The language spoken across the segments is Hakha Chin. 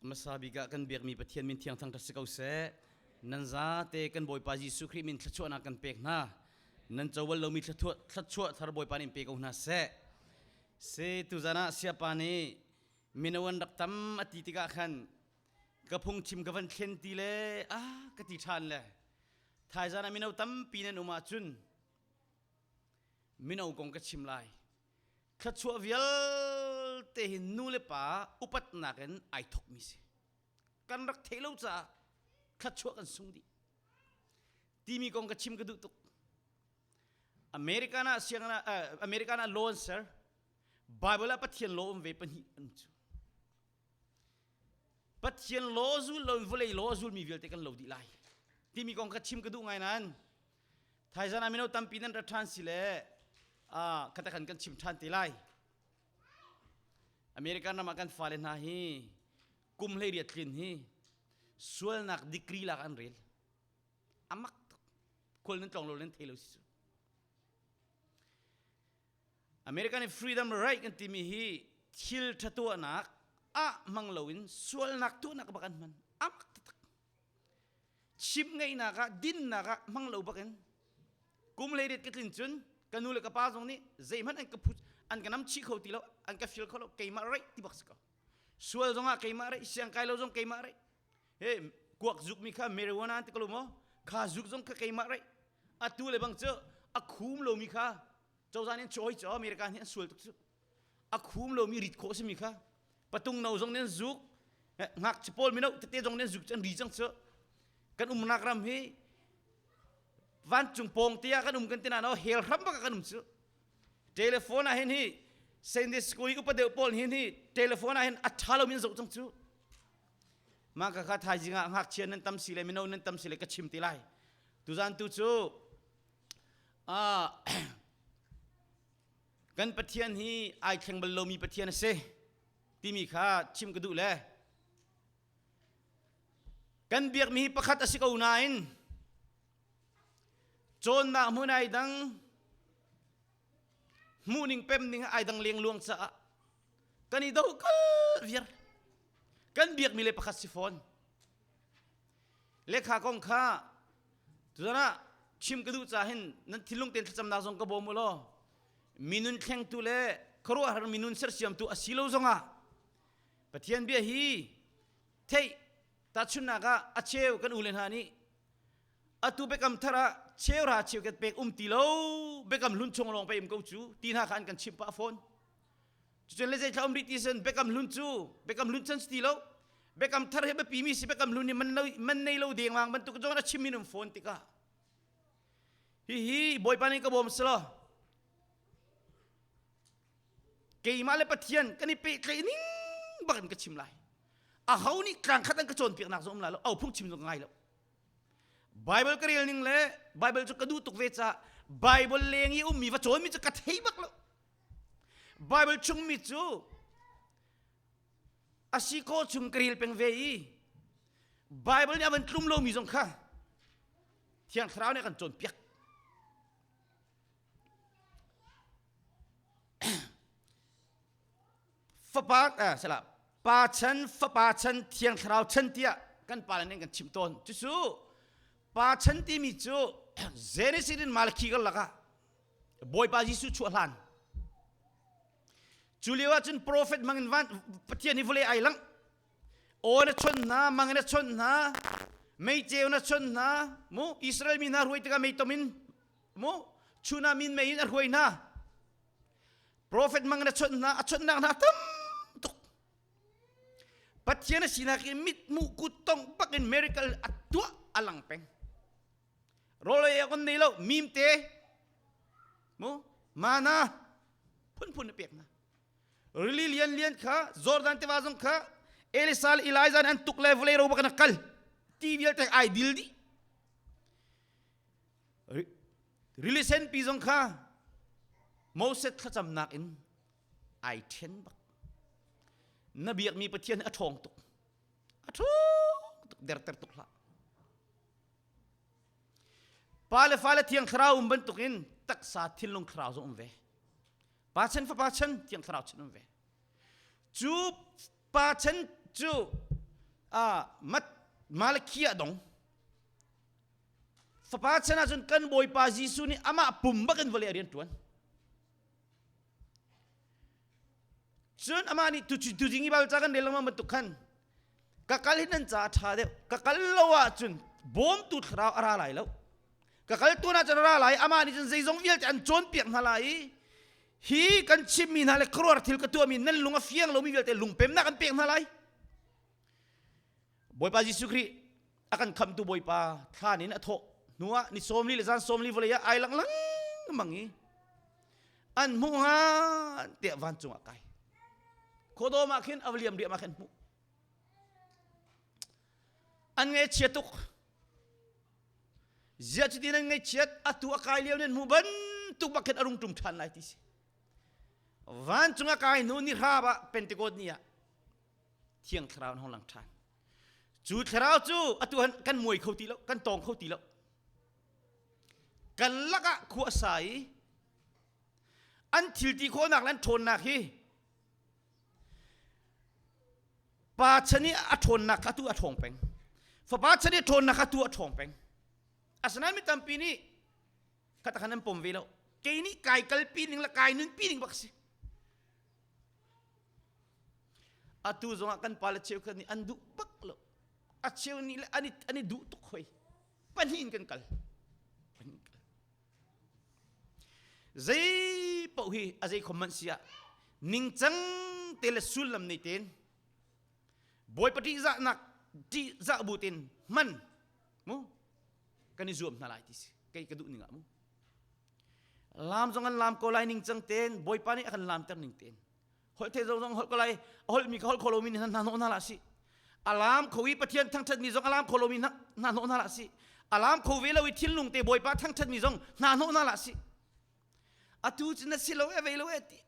Hmasa bik ah kan biakmi Pathian min thiang thangṭhat si ko seh. Nan zate kan Bawipa Jesuh Khrih min thluachuahnak kan pek hna. Nan co bal lomi thluachuah thar Bawipa nih in pe ko hna seh. Se tuzan ah siapa nih mino an rak tam a ti tikah khan ka phungchim ka van thlen ti le ah ka ti ṭhan le thaizan ah mino tampi nan um ahcun mino kong ka chim lai. Thluachuah vialte hi nu le pa upatnak in ai thokmi si. Kan rak theih lo caah thluachuah kan sung dih. Timi kong ka chim ka duh tuk. American ah siang American ah law an ser. Bible ah Pathian law um ve pahnih an cu. Pathian law zul lo in vawlei law zulmi vialte kan lo dih lai. Timi kong ka chim ka duh ngai nain Thaizan ah mino tampi nan ra ṭhan si le khata khan kan chim ṭhan te lai. American ram ah kan fale hna hi kum 18 tlin hi sualnak degree lak an rel. Amak tuk. Khual nan tlawng lo nan thei lo si cu. American i freedom right kan timi hi thil ṭha tuahnak ah hmang loin sualnak tuahnak bak an hman. Amak taktak. Chimh ngeihnak ah dinnak ah hmang lo bakin kum 18 ka tlin cun ka nu le ka pa zong nih zeihmanh an ka phut an ka nam chih kho ti lo an ka fil kho lo keimah reih ti bak si ko sual zong ah keimah reih siang kai lo zong keimah reih he kuak zuk mi kha marijuana an ti ko lo maw kha zuk zong kha keimah reih atu le bang cu a khum lomi kha cozah nih an cawi cu America nih an sual tuk cu a khum lomi rit khawh simi kha patung no zong nih an zuk ngakchia pawl mino tete zong nih an zuk cu an ri cang cu kan umnak ram hi vancung pawng te ah kan um kan ti na no hell hram bak ah kan um cu telephone ah hin hi Sunday school i upa deuh pawl hin hi telephone ah hin a ṭha lomi an zoh cang cu mah ka kha thaizing ah ngakchia nan tam si le mino nan tam si le ka chim te lai tuzan tu cu Kan Pathian hi ai thleng bal lomi Pathian a si timi kha chim ka duh le kan biakmi hi pakhat a si ko nain cawnnak hmun ai dang hmuhning pemning ai dang lengluang caah kan i do kal viar kan biakmi le pakhat si fawn Lekha kong kha tuzan ah chim ka duh ca hin nan thinlung tein thlacamnak zong ka bawm u law minun thlengtu le khuaruahhar minun sersiamtu a si lo zongah Pathian bia hi theih tahchunhnak ah a cheu kan u le hna nih atu biakam thar ah cheu ra cheu ket pek um ti lo biakam hlun chung lawng pe um ko cu ti hna kha an kan chimh pah fawn Cucun le zeithla um rih ti sin biakam hlun cu biakam hlun chan si ti lo biakam thar he biapi mi si biakam hlun hi man, lo, man nei lo dengmang bantuk zong a chim min um fawn tikah hihi Bawipa nih ka bawm selaw keimah le Pathian kan i pehtlaih ning bak in ka chim lai aho nih tlang khat an ka cawnpiaknak zong um lai lo au phung chim zong ngai lo Bible ka rel ning le Bible cu ka duh tuk ve caah Bible leng i ummi va cawnmi cu ka thei bak lo Bible chungmi cu a si ko chung ka rel peng ve i Bible nih a van tlum lomi zong kha Thiang Thlarau nih a kan cawnpiak. Fapa eh, salah pa chan fapa chan Thiang Thlarau chan tiah kan pa nih kan chim tawn. Cucu pa chan timi cu Genesis in Malakhi karlak ah Bawipa Jesuh chuah hlan cu lio ah cun profet mangin van Pathian hi vawlei ai lang aw na chon hna mang na chon hna mei ceu na chon hna mu Israel mi hna hruai tikah mei tom in mu chuna min mei in a hruai hna profet mang na chon hna a chonnak hna tam tuk Pathian a sinak in mit hmuh kut tong bak in miracle a tuah a lang peng rawl ei awk an nei lo mim te mu mana phunphun na pek na rili lian lian kha Jordan tiva zong kha Elisa le Elijah an tuk le vawlei ro bak na kal ti vialte ai dil dih rili senpi zong kha Moses thlacamnak in ai then bak na biakmi Pathian a ṭhawng tuk a ṭhawng tuk derter tuk hlah Pa le fale thiang thlarau um bantukin taksa thinlung thlarau zong um ve. Pa chan fapa chan thiang thlarau chan um ve. Cu pa chan cu Malakhi ah dong. Fapa chan ahcun kan Bawipa Jesuh nih amah pum bak in vawlei a rian ṭuan. Cun amah nih tuzing i Bible ca kan rel lengmang bantuk khan ka kal hi nan ca a ṭha deuh ka kal lo ahcun bawmtu thlarau a ra lai lo ka kal tuan ahcun a ra lai amah nih cun zeizong vialte an cawnpiak hna lai i hi kan chimmi hna le khuaruahhar thil ka tuahmi nan lung a fiang lomi vialte lungpemnak an pek hna lai Bawipa Jesuh Khrih a kan khamtu Bawipa thlan in a thawh hnuah ni 40 le zan 40 vawlei ah ai lang lengmang i an hmuh hnga tiah vancung ah kai khuadawm ah khin a va liam riam ah khin hmuh an ngaihchia tuk zia cutin an ngaihchiat atu a kai lio nen hmuh bantuk bak khin a rung ṭum ṭhan lai ti si vancung a kai hnu ni hrab ah Pentecost ni ah Thiang Thlarau an hong lang ṭhan. Cu Thlarau cu atu han kan muai kho ti lo, kan tawng kho ti lo. Kan lakah khua a sa i an thil ti khawhnak le an ṭhawnnak hi pa chan i a ṭhawnnak kha atu a ṭhawng peng. Fapa chan i a ṭhawnnak kha atu a ṭhawng peng. Asinain mi tampi nih kha khan an pom ve lo. Kei nih kai kalpi ning le kai nunpi ning bak si. Atu zongah kan pale cheukhat nih an duh bak lo. A cheu nih le an i, an i duh tuk hoi. Pahnih in kan kal. Pahnih in kal. Zei paoh hi a zei khom hmanh si ah ningcang te le sullam nei tein Bawipa ṭihzahnak ṭihzah bu tein hman mu kan i zuam hna lai ti si kei ka duh ning ah mu Lam zong an lam ko lai ningcang tein Bawipa nih a kan lamter ning tein. Holh the zong holh ko lai a holhmi ka holh kho lomi nih hna hnawh hna lah si. A lam kho i Pathian thangṭhatmi zong a lam kho lomi hna hnawh hna lah si. A lam kho ve lo i thinlung te Bawipa thangṭhatmi zong hna hnawh hna lah si. Atu cu na si lo e vei lo e ti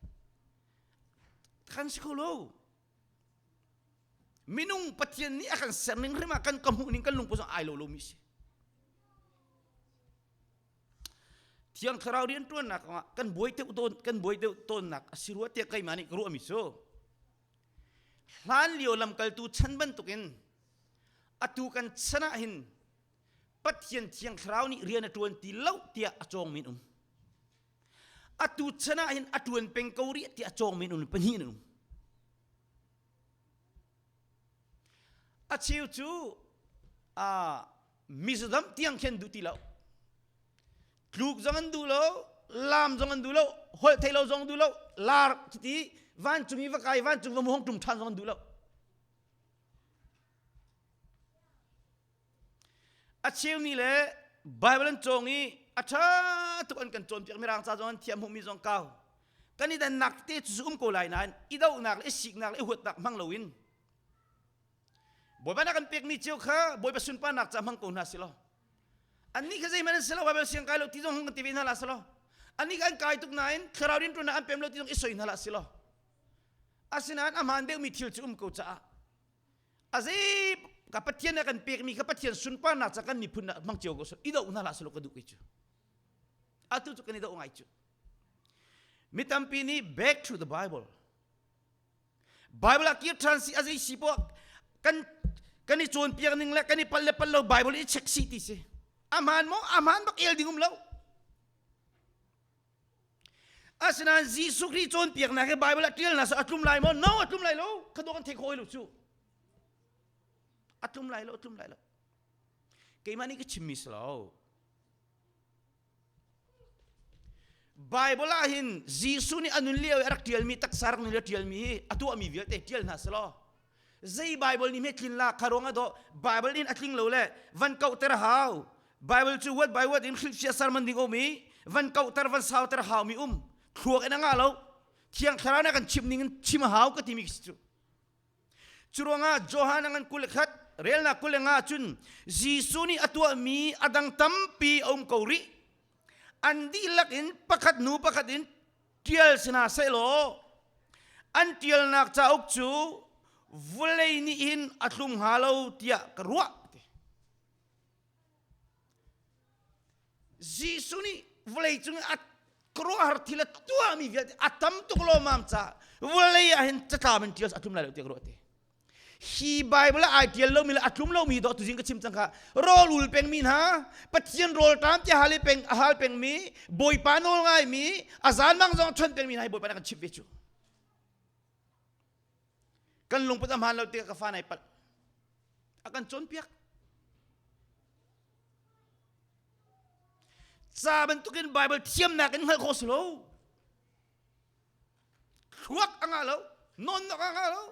kan si kho lo. Minung Pathian nih a kan ser ning hrim ah kan ka hmuh ning kan lungput zong ai lo lomi si. Thiang Thlarau rianṭuannak ah kan buai deuh tawn kan buai deuh tawnnak a si rua tiah keimah nih ka ruahmi cu hlan lio lamkaltu chan bantukin atu kan chan ah hin Pathian Thiang Thlarau nih rian a ṭuan ti lo tiah a cawngmi an um. Atu chan ah hin a ṭuan peng ko rih tiah a cawngmi an um pahnih an um. A cheu cu mizodam tiang khin duh ti lo tluk zong an duh lo lam zong an duh lo holh thei lo zong duh lo lar cuti vancung i va kai vancung va muhong tum ṭhan zong an duh lo a cheu nih le Bible an cawng i a ṭha tuk an kan cawnpiak mirang ca zong an thiam hmuhmi zong kau kan i dannak te cu um ko lai nain i dohnak le i siknak le i huatnak hmang loin Bawipa na kan pekmi cio kha Bawipa sunparnak ca hmang ko hna si law annih kha zeihmanh an si lo Baibal siang kai lo ti zong hung kan ti ve hna la si law annih kha an kai tuk nain thlarau rianṭuannak an pem lo ti zong i soi hna la si law asinain a hmaan deuhmi thil cu um ko caah a zei ka Pathian na kan pekmi kha Pathian sunparnak ca kan miphun ah hmang cio ko i doh hna la si law ka duh kei cu atu cu kan i doh ngai cu mi tampi nih back to the Bible Bible ah kir ṭhan si a zei si poah kan kan i cawnpiak ning le kan i pal le pal lo Bible i check si ti si a hmaan maw a hmaan bak el ding um lo asinain Jesuh Khrih cawnpiaknak hi Bible ah ṭial na so a tlum lai maw no a tlum lai lo khado kan thei khawh lo cu a tlum lai lo a tlum lai lo keimah nih ka chimmi si lo Bible ah hin Jesuh nih a nun lio i a rak ṭialmi taksa rak nun lio ṭialmi hi a tuahmi vialte ṭial hna selaw zei Bible nih hme tlin la kha ruang a dawh Bible in a tling lo le van kauhter a hau Bible cu word by word in hrilhfiah sermon ding um i van kauhter van sauter a haumi um thluak in a ngah lo Thiang Thlarau nih a kan chimh ning in chim a hau ka timi khi cu Curuangah Johan a ngan 21 relnak 25 cun Jesuh nih a tuahmi a dang tampi a um ko rih. An dihlak in pakhat hnu pakhat in ṭial si hna sehlaw an ṭialnak cauk cu vawlei nih hin a tlum hnga lo tiah ka ruah. Jesuh nih vawlei cung a khuaruahhar thil a tuahmi vialte a tam tuk lawmmam caah vawlei ah hin catlam in ṭial a tlum lai lo tiah ka ruah te. Hi Bible ah ai tial lomi le a tlum lomi dawh tuzing ka chim cang kha. Rawl ul pengmi hna, Pathian rawl ṭam ti hal i peng a hal pengmi, Bawipa nawl ngaimi, a zanmang zong chon pengmi hna hi Bawipa nih a kan chimh ve cu. Kan lungput a hmaan lo tikah ka fa nai palh. A kan cawnpiak. Ca bantukin Bible thiamnak in hngalh khawh si lo. Thluak a ngah lo, nawnnak a ngah lo.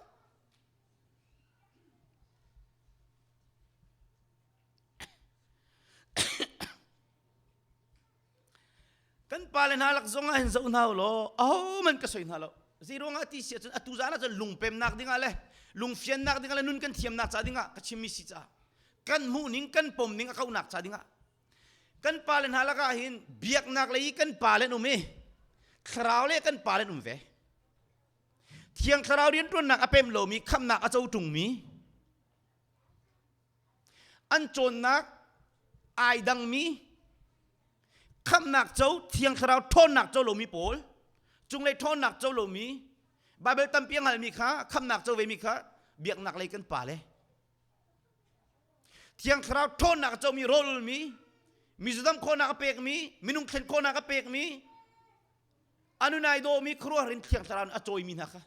Kan pale hna lak zong ah hin zoh hna u law ahohmanh ka soi hna lo. Zeiruangah ti si ahcun atu zan ahcun lungpemnak dingah le lungfiannak dingah le nun kan thiamnak ca dingah ka chimmi si caah kan hmuhning kan pomning a kauhnak ca dingah kan pale hna lakah hin biaknak lei i kan pale an um i thlarau le kan pale an um ve. Thiang thlarau rianṭuannak a pem lomi khamhnak a co ṭungmi an cawnnak ai dangmi khamhnak co thiang thlarau ṭhawnnak co lomi pawl cunglei ṭhawnnak co lomi Baibal tampi a hngalmi kha khamhnak co vemi kha biaknak lei kan pale thiang thlarau ṭhawnnak a comi rawlulmi mizudam khawhnak a pekmi minung thlen khawhnak a pekmi anunai dawmi khuaruahhar in thiang thlarau a cawimi hna kha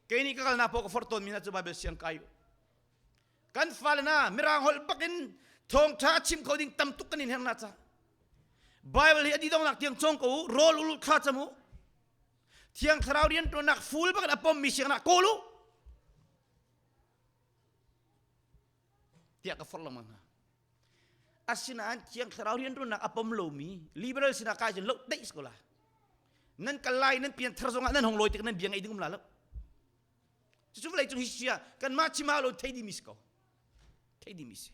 Kei nih ka kalnak paoh ka forh tawnmi hna cu Baibal siang kai u. Kan fale hna Mirang holh bakin thawngṭha a chim kho ding tam tuk kan in herh hna ca. Bible hi a didongnak tiang cawng ko u, rawl ul thla cam u. Thiang Thlarau rianṭuannak full bakin a pommi siangnak kawl u. Tiah ka forh lengmang hna. Asinain Thiang Thlarau rianṭuannak a pom lomi liberal sinah kai cun loh deih si ko la. Nan kal lai nan pian thar zongah nan hong lawi tik nan bia ngei ding um la lo. Cucu vawlei cung hi sia kanmah chim lo thei dimi si ko. Thei dimi si.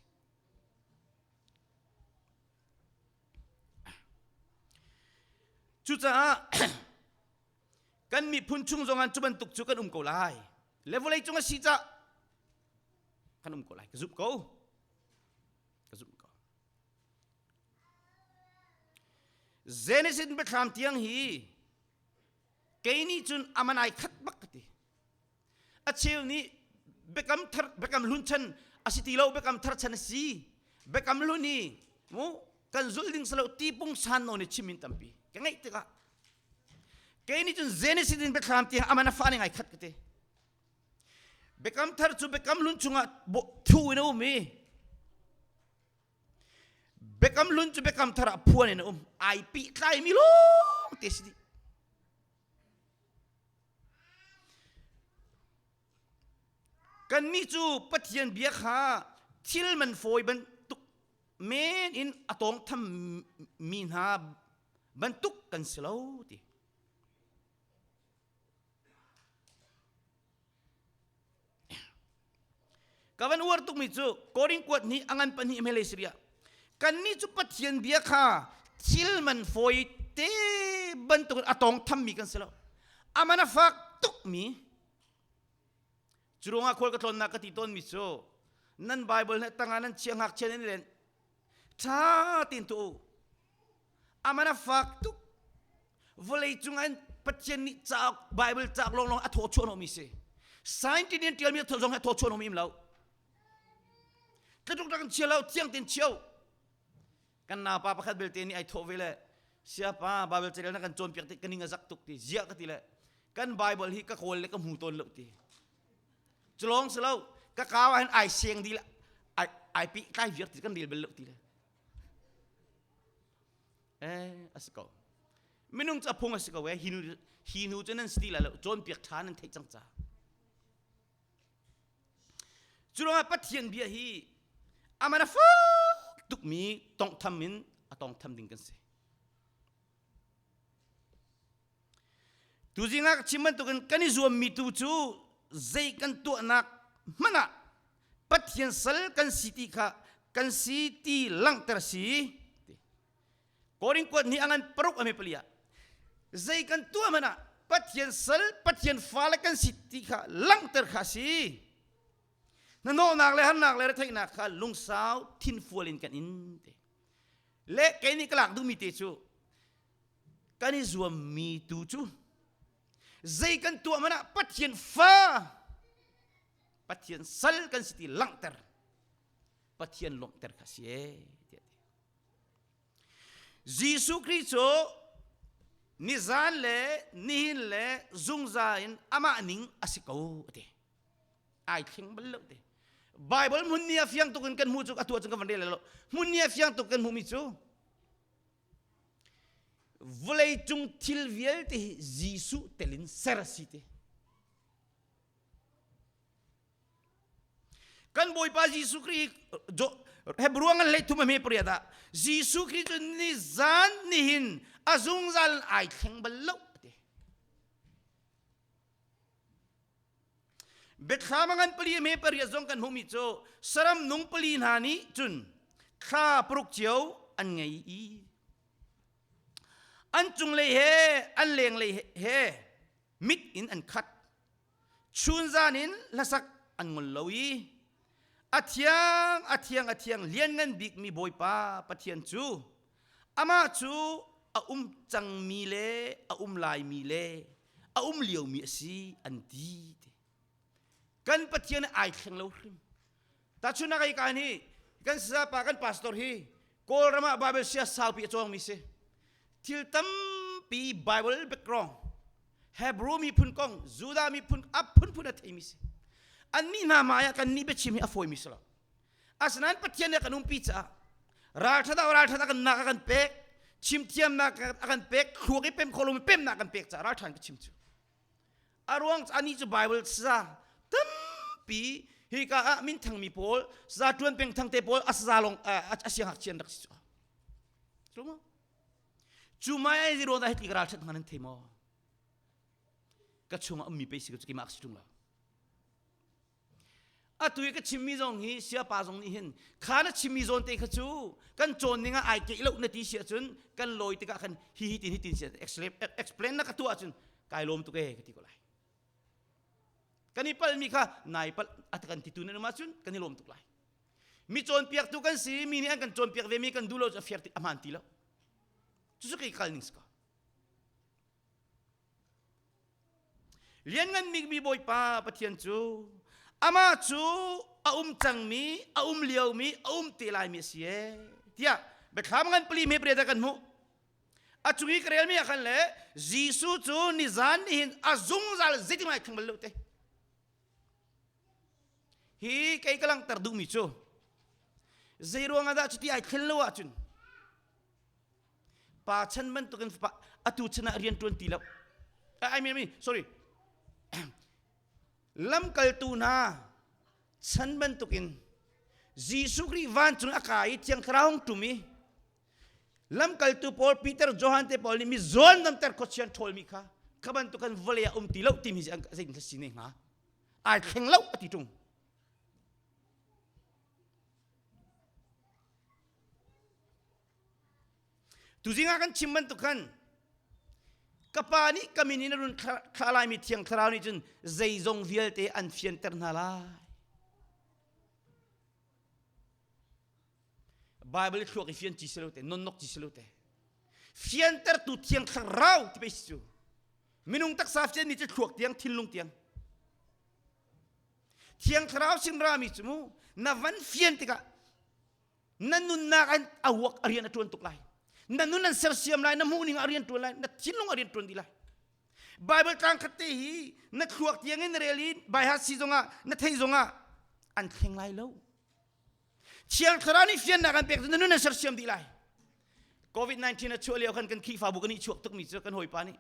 Cucaah kan miphun chung zongah cu bantuk cu kan um ko lai. Le vawlei cung a si cah kan um ko lai. Ka zumh ko. Ka zumh ko. Genesis biathlam tiang hi kei nih cun aman ai khat bak ka ti. A cheu nih biakam thar biakam hlun chan a si ti lo biakam thar chan a si. Biakam hlun hi mu kan zulh ding salo ti pungsan nawn i chim in tampi ka ngaih tikah kei nih cun Genesis in biathlam tiang aman a fa ning ai khat ka ti. Biakam thar cu biakam hlun chungah thu in a um i biakam hlun cu biakam thar ah phuan in a um. Ai pehtlaimi lawng te si dih. Kannih cu Pathian bia kha thil man fawi bantuk men in a tawngtham mi hna bantuk kan si lo ti. Ka van uar tukmi cu Korin kuat nih a ngan pahnih hmelei siria. Kannih cu Pathian bia kha thil man fawi te bantukin a tawng thammi kan si lo. Aman a fak tukmi. Cu ruangah khual ka tlawnnak ka ti tawnmi cu nan Bible he tangah nan chia ngakchia nan i len ṭha tein tu u. Aman a fak tuk. Vawlei cung ah Pathian nih cauk Bible cauk lawnglawng a thaw chuah mi si. Scientist nih tialmi a thaw zong a thaw chuah mi im lo. Tlatuk rak chia lo thiang ten chio. Kan naupa pakhat belte nih ai thawh ve le siapa Bible carel na kan cawnpiak tik ka ning a zak tuk ti ziah ka ti le kan Bible hi ka kawl le ka hmu tawn lo ti. Culong si lo ka kau ah hin ai seng di le ai ai pi tlai viar ti kan rel bel lo ti le. Eh, a si ko. Minung cu a phung a si ko eh. Hi nu, hi nu cu nan si ti lai lo. Cawnpiak ṭha nan theih cang ca. Cu ruangah Pathian bia hi aman a fak tukmi tonghtham in a tongtham ding kan si. Tuzing ah ka chim bantukin kan i zuammi tu cu zei kan tuahnak hmanh ah Pathian sal kan si ti kha kan si ti langhter si. Korin kuat nih a ngan paruk ame pali ah zei kan tuah hmanh ah Pathian sal Pathian fale kan si ti kha langhter kha si. Hnahnawhnak le harnak le retheihnak kha lungsau thinfual in kan in te. Le kei nih ka lak duhmi te cu kan i zuammi tu cu. Zei kan tuah man ah Pathian fa, Pathian sal kan si ti langhter. Pathian lawmhter kha si ee tiah ti. Jesuh Khrih cu nizan le nihin le zungzal in amah ning a si ko a ti. Ai thleng bal lo ti. Bible hmun ni a fiang tuk in kan hmuh cu atu ahcun kan van rel lo. Hmun ni a fiang tuk kan hmuhmi cu vawlei cung thil vialte hi Jesuh tel in ser a si ti. Kan Bawipa Jesuh Khrih Hebrew ngan hlei thum a hme pariat ah Jesuh Khrih cu nizan nihin a zungzal ai thleng bal lo ati. Biathlam a ngan pali a hme pariat zong kan hmuhmi cu saram nung pali hna nih cun thla paruk cio an ngei i an cunglei he an lenglei he mit in an khat. Chunzan in hlasak an ngol lo i a thiang a thiang a thiang lianngan bikmi Bawipa Pathian cu amah cu a um cangmi le a um laimi le a um liomi a si an ti. Kan Pathian ai thleng lo hrim. Tahchunhnak ai kaan hi kan sapa kan pastor hi Kawlram ah Bible sia saupi a cawngmi si. Thil tampi Bible background Hebrew miphun kong Judah miphun a phunphun a theimi si. Annih hna hmai ah kan nih biachim hi a fawimi si lo. Asinain Pathian nih a kan umpi caah ralṭhat ah ralṭhat a kan nak a kan pek, chimthiamnak a kan pek, thluak i pem kho lomi pemnak a kan pek caah ralṭha in ka chim cu. A ruang anih cu Bible saza tampi hika ah minthangmi pawl saza ṭuan peng thangte pawl a saza lawng a siangngakchia an rak si cu. Cu maw? Cu mai ai ruang dah hiti ka ralṭhat hnga nan thei maw? Ka chungah ummi pei si ko cu keimah ka si ṭung lo. Atu i ka chimmi zong hi siapa zong nih hin kha na chimmi zawn te kha cu kan cawn ning ah ai keih lo na ti si ahcun kan lawi tikah khan hi hi tin hi tin si explain na ka tuah ahcun kai lawm tuk ee ka ti ko lai. Kan i palmi kha nai palh a kan titu nan um ahcun kan i lawm tuk lai. Mi cawnpiaktu kan si mi nih an kan cawnpiak ve mi kan duh lo cu a fair ti a hmaan ti lo. Cucu kei kal ning si ko. Lianngan bikmi Bawipa Pathian cu amah cu a um cangmi, a um liomi, a um te laimi a si ee tiah biathlam ngan pali me pariat ah kan hmuh. A cung i ka relmi ah khan le Jesuh cu nizan nihin a zungzal zeitik hmanh ai thleng bal lo te. Hi kei ka langhter duhmi cu zei ruangah dah cuti ai thlen lo ahcun pa chan bantukin fapa atu chan ah rian ṭuan ti lo I mean, I mean sorry lamkaltu hna chan bantukin Jesuh Khrih vancung a kai i Thiang Thlarau hung ṭum i lamkaltu pawl Peter Johan te pawl nih mi zawn damter khuachian ṭhawlmi kha kha bantukan vawlei ah um ti lo timi zeitin si ne hnga ai thleng lo a ti ṭung Tuzing ah kan chim bantuk khan ka pa nih ka min in a run thlah laimi Thiang Thlarau nih cun zeizong vialte an fianter hna lai. Bible thluak i fian ci si lo te, nonnok ci si lo te. Fiantertu Thiang Thlarau ti pei si cu. Minung taksa fianmi cu thluak tiang, thinlung tiang. Thiang Thlarau sin rami cu mu na van fian tikah na nunnak an a uak a rian a ṭuan tuk lai na nun an sersiam lai na hmuhning a rian ṭuan lai na thinlung a rian ṭuan dih lai Bible tlang khat te hi na thluak tiang in na rel i baihat si zongah na theih zongah an thleng lai lo Thiang Thlarau nih fiannak an pek na nun an sersiam dih lai COVID-19 a chuah lio khan kan Khrihfabu kan i chuak tukmi cu kan hawipa nih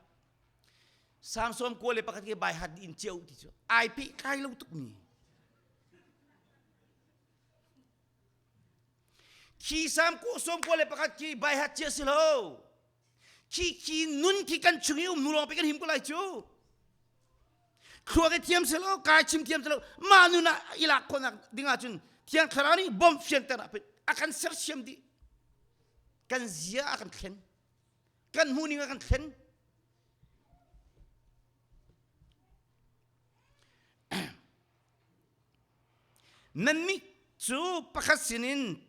Samson kua le pakhat ke baihat in ceu ti cu ai pehtlai lo tukmi Khi sam ku som kua le pakhat khi baihat cia si lo. Khi khi nun khi kan chung i um nu lawng pe kan him ko lai cu. Thluak i thiam si lo, kai chim thiam si lo, mah nun ah i lak khawhnak ding ahcun Thiang Thlarau nih bawmh fianter ah a kan sersiam dih. Kan zia a kan thlen. Kan hmuhning a kan thlen. Nannih cu pakhat sinin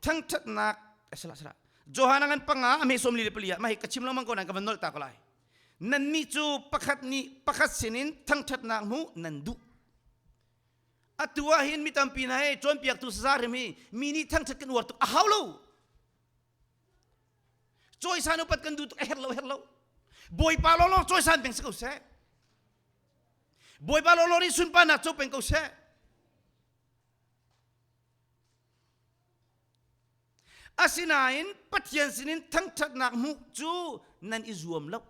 thangṭhatnak salah salah Johan ngan panga a me som li le pali ah mah hi ka chim lengmang ko nain ka van nolh ta ko lai. Nannih cu pakhat nih pakhat sinin thangṭhatnak hmuh nan duh. Atu ah hin mi tampi hna he cawnpiaktu saza hrim hi mi nih thangṭhat kan uar tuk a hau lo. Cawisan upat kan duh tuk a herh lo herh lo. Bawipa lawlaw cawisan peng si ko seh. Bawipa lawlaw nih sunparnak co peng ko seh. Asinain Pathian sinin thangṭhatnak hmuh cu nan i zuam lo.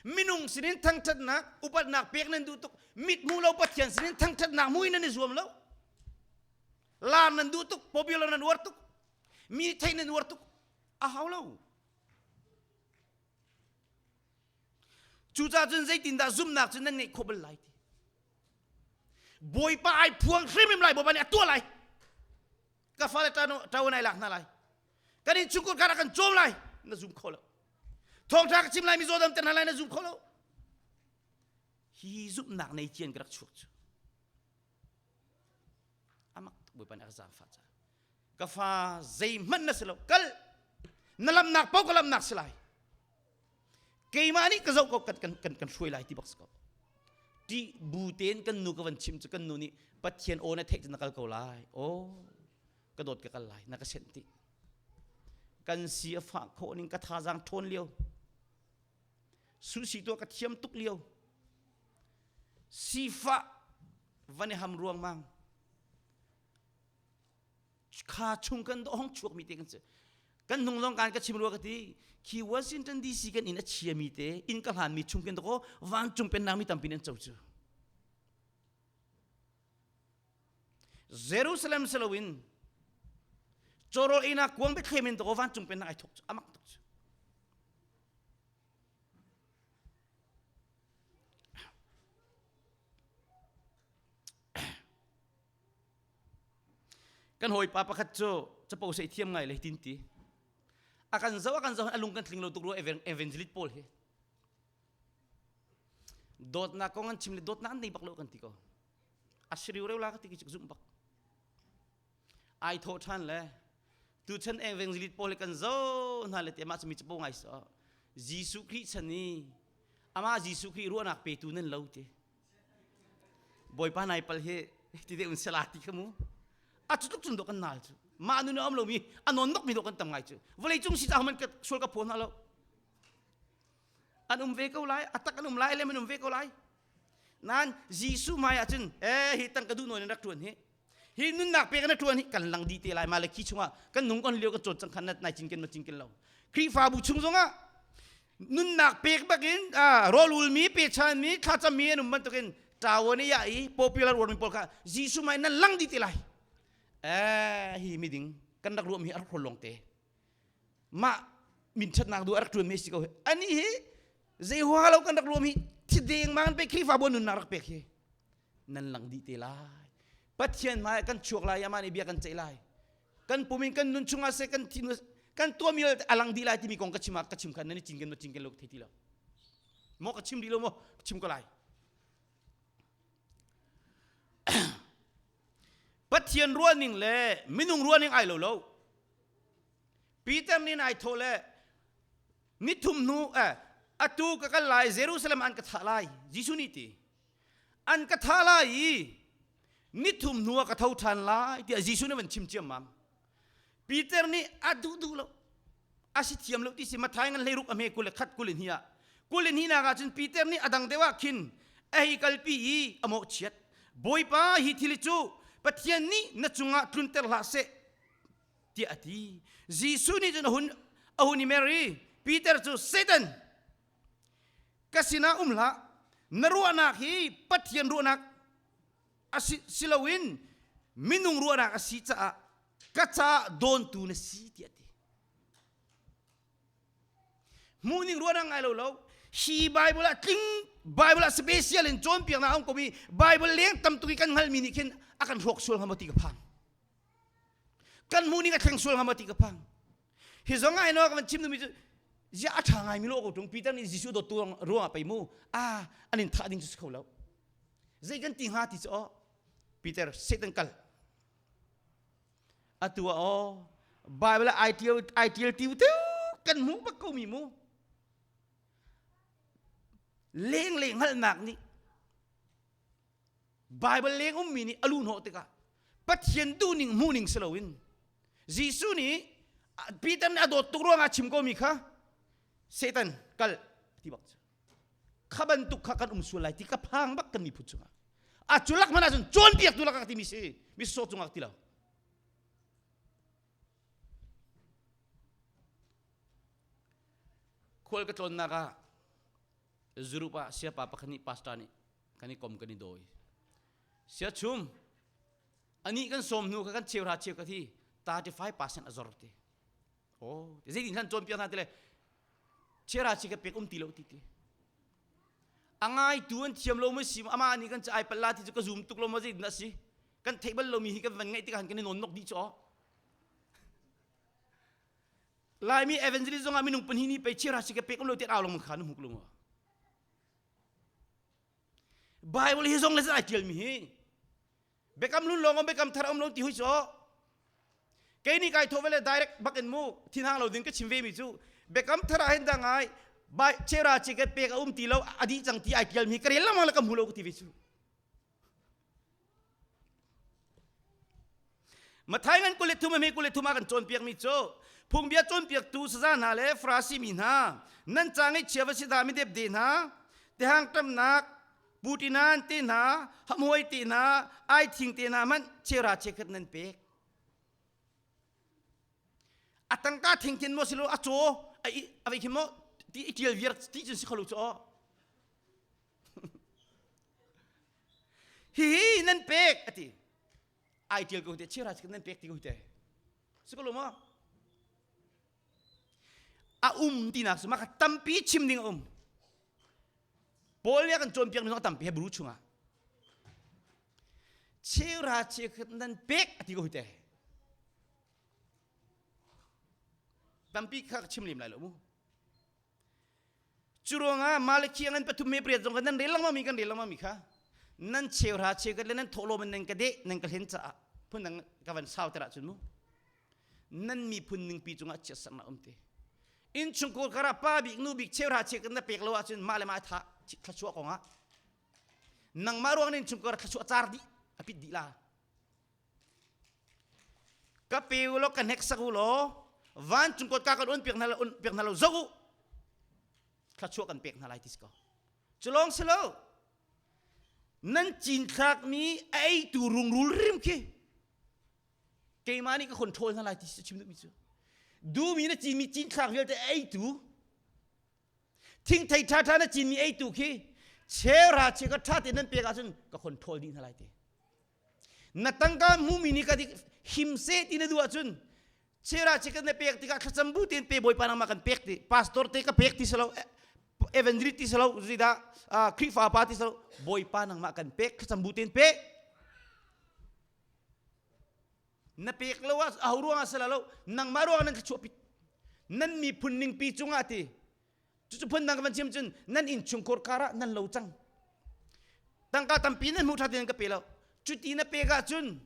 Minung sinin thangṭhatnak, upatnak pek nan duh tuk. Mit hmu lo Pathian sinin thangṭhatnak hmuh in nan i zuam lo. Lar nan duh tuk, popular nan uar tuk, mi theih nan uar tuk. A hau lo. Cucaah cun zeitindah zumhnak cu nan ngeih khawh bal lai ti. Bawipa ai phuang hrimhrim lai, Bawipa nih a tuah lai. Ka fale ṭawan ai lak hna lai. Kan innchungkhar kar ah kan cawm lai, na zum kho lo. Thawngṭha ka chim lai, mizaw damter hna lai, na zum kho lo. Hi zumhnak nei cian ka rak chuak cu. Amak Bawipa nih a ka zaangfah caah. Ka fa zeihmanh na si lo, kal na lamnak paoh ka lamnak si lai. Keimah nih ka zoh ko kan kan kan kan hruai lai ti bak si ko. Ṭih bu tein kan nu ka van chim cu kan nu nih Pathian aw na theih cu na kal ko lai. Aw ka dawt ka kal lai na ka senh ti. Kan si a fah khawh ning ka thazaang ṭhawn lio. Susi tuah ka thiam tuk lio. Sifah van i ham ruangmang. Kha chung kan hong chuak mi te kan si. Kan hnung zong kan ka chim rua ka ti. Khi Washington DC kan inn a chia mi te, inn ka hlan mi chung kin ko vancung pennak mi tampi an co cu. Jerusalem siloin cawrawl einak kuang Bethlehem in to vancung pennak ai thok cu amak tuk cu. Kan hawipa pakhat cu capo sei thiam ngai le tin ti. A kan zoh a kan zoh a lung kan tling lo tuk rua evangelist pawl hi. Dawtnak kong an chim le dawtnak an nei bak lo kan ti ko. A si riu reu la ka ti ki zumh bak. Ai thawh ṭhan le tuchan evangelist pawl hi kan zoh hna le te mah cu mi capo ngai so. Jesuh Khrih chan i amah Jesuh Khrih ruahnak petu nan lo ti. Bawipa nai pal hi ti deuh in sela ti kha mu. A cu tluk cun dawh kan nal cu. Mah nun a um lomi a non nok mi dawh kan tam ngai cu. Vawlei cung si caah man ka sual ka phaw hna lo. An um ve ko lai, a tak an um lai, lem an um ve ko lai. Nan Jesuh hmai ah cun eh hi tang ka duh nawn in rak ṭuan hi. Hi nunnak pek na ṭuan hi kan lang dih te lai ma le khi chungah kan nung kon lio kan cawt cang khan nai cinken ma cinken lo. Khrihfabu chung zongah nunnak pek bakin rawl ulmi pechanmi thlacammi an um bantukin ṭawan i ya i popular uarmi pawl kha Jesuh mai nan lang dih te lai. Eh hi miding kan rak ruahmi a rak hrol lawng te. Mah min ṭhatnak du a rak ṭuanmi a si ko hi. Ani hi zei hua lo kan rak ruam hi thi deng mang pe Khrihfabu nunnak rak pek hi nan lang dih te lai. Pathian hmai kan chuak lai amah nih bia kan ceih lai. Kan pum in kan nun chungah seh kan thin kan tuahmi a lang dih lai timi kong ka chim ah ka chim khan nan i cinken ma cinken lo ka thei ti lo. Maw ka chim dih lo maw ka chim ko lai. Pathian ruahning le minung ruahning ai lo lo. Peter nih ai thawh le nithum hnu eh, atu ka kal lai Jerusalem an ka thah lai Jesuh nih ti an ka thah lai i nithum hnu ah ka tho ṭhan lai tiah Jesuh nih van chim ciammam Peter nih a duh duh lo a si thiam lo ti si Mathai ngan 16 a hme 21 22 ah 22 nak ah cun Peter nih a dang deuh ah khin a hei kalpi i a mawhchiat Bawipa hi thil cu Pathian nih na cungah tlunter hlah seh tiah a ti. Jesuh nih cun a hun a hun i mer i Peter cu Satan ka sinah um hlah na ruahnak hi Pathian ruahnak a si, si loin minung ruahnak a si caah ka caah dawntu na si tiah a ti. Hmuhning ruahnak ngai lo lo hi Bible ah tling Bible ah special in cawnpiaknak a um ko mi Bible leng tam tuk i kan hngalmi nih khin a kan hrawk sual hnga maw ti ka phang. Kan hmuh ning a thleng sual hnga maw ti ka phang. Hi zong ah ino ka van chim duhmi cu zia a ṭha ngaimi lo ko ṭung Peter nih Jesuh dawttu ruangah pei mu a an in thah ding cu si kho lo. Zei kan ti hnga ti cu aw Peter Satan kal atu ah aw Bible ah ai ṭial ai ṭial tiu tiu kan hmuh bak ko mi mu. Lenglei hngalhnak nih Bible leng ummi nih a luhnawh tikah Pathian duhning hmuhning si loin Jesuh nih Peter nih a dawt tuk ruangah chim komi kha Satan kal ti bak cu kha bantuk kha kan um sual lai ti ka phang bak kan miphun chungah a cu lak hmanh ahcun cawnpiaktu lakah timi si mi sawh cungah ti lo. Khual ka tlawnnak ah Zurup ah siapa pakhat nih pastor nih kan i kom kan i dawi. Sia chum ani kan sawm hnu kha kan cheuhra cheu ka thi 35% a zor ti. Oh, zeitin hlan cawnpiak hna ti le cheuhra che ka pek um ti lo ti ti. A ngaitu an thiam lo ma si ama nih kan ai palla ti cu ka zoom tuk lo ma zeitin a si. Kan theih bal lomi hi kan van ngaih tikah kan i nawn nok dih cu. Laimi evangelist zong ah minung pahnih nih pei chira si ka pek um lo ti au long kha nu hmuk lu Bible hi zong le zai tial mi hi Biakam lun lawng biakam thar om lo ti hui so kei ni kai tho vele direct bak in mu thinhang lo ding ka chim ve mi cu biakam thar ah hin da ngai bai chera chi ka pek a um ti lo adi cang ti ai tial mi ka rel lamang la ka hmu lo ka ti ve cu. Mathai ngan 23 me 23 ah kan cawnpiak mi cu phungbia cawnpiaktu saza hna le Farasi mi hna nan ca ngaihchia va si dah mi depde hna tehang ṭamnak putinan te hna hamhuai te hna aithing te hna hmanh chera chekhat nan pek a tangka thing khin maw silo a caw a a vei khin maw ti i ṭial viar ti cun si kho lo cu aw. Hihi nan pek ati ai tial ko te chira nan pek ti ko te si ko lo ma a um tinak su maka tampi chim ding a um. Paul nih a kan cawnpiak mi zong tampi Hebrew chungah chira chikhat nan pek ati ko te tampi kha chim lem lai lo mu. Cu ruangah Malakhi ngan pathum me pariat zong kha nan rel lengmang mi kan rel lengmang mi kha nan cheuhra cheukhat le nan thawhlawm in nan ka deh nan ka hlen caah phundang ka van sau ter ahcun mu nan miphun ningpi cungah chiatsernak um te innchungkhar karah pa bik nu bik cheuhra cheukhat na pek lo ahcun mah le mah tha thluachuah kongah nangmah ruang in innchungkhar thluachuah car dih a pit dih la. Ka pe u law ka hneksak u law vancung kotka kan on piak hna on piak hna lo zoh u thluachuah kan pek hna lai ti si ko. Cu lawng si lo nan cinthlakmi a eitu rungrul rim khi keimah nih ka control hna lai ti si chim duhmi cu duhmi na cinmi cinthlak vialte a eitu Thingthei ṭhaṭha na cinmi eitu khi cheuhra cheukhat ṭha tein nan pek ahcun ka control dih hna lai ti. Na tangka hmumi nih ka dik him seh ti na duh ahcun cheuhra cheukhat na pek tikah thlacam bu tein pe Bawipa nangmah kan pek ti pastor te ka pek ti si lo evangelist ti si lo zeidah Khrihfa pa ti si lo Bawipa nangmah kan pek thlacam bu tein pe. Na pek lo ah aho ruangah si lo nangmah ruangah nan thluachuah pit nan miphun ningpi cungah ti cucu phun dang ka van chim cun nan innchungkhur kar ah nan lo cang tangka tampi nan hmuh ṭha tein ka pe lo cuti na pek ahcun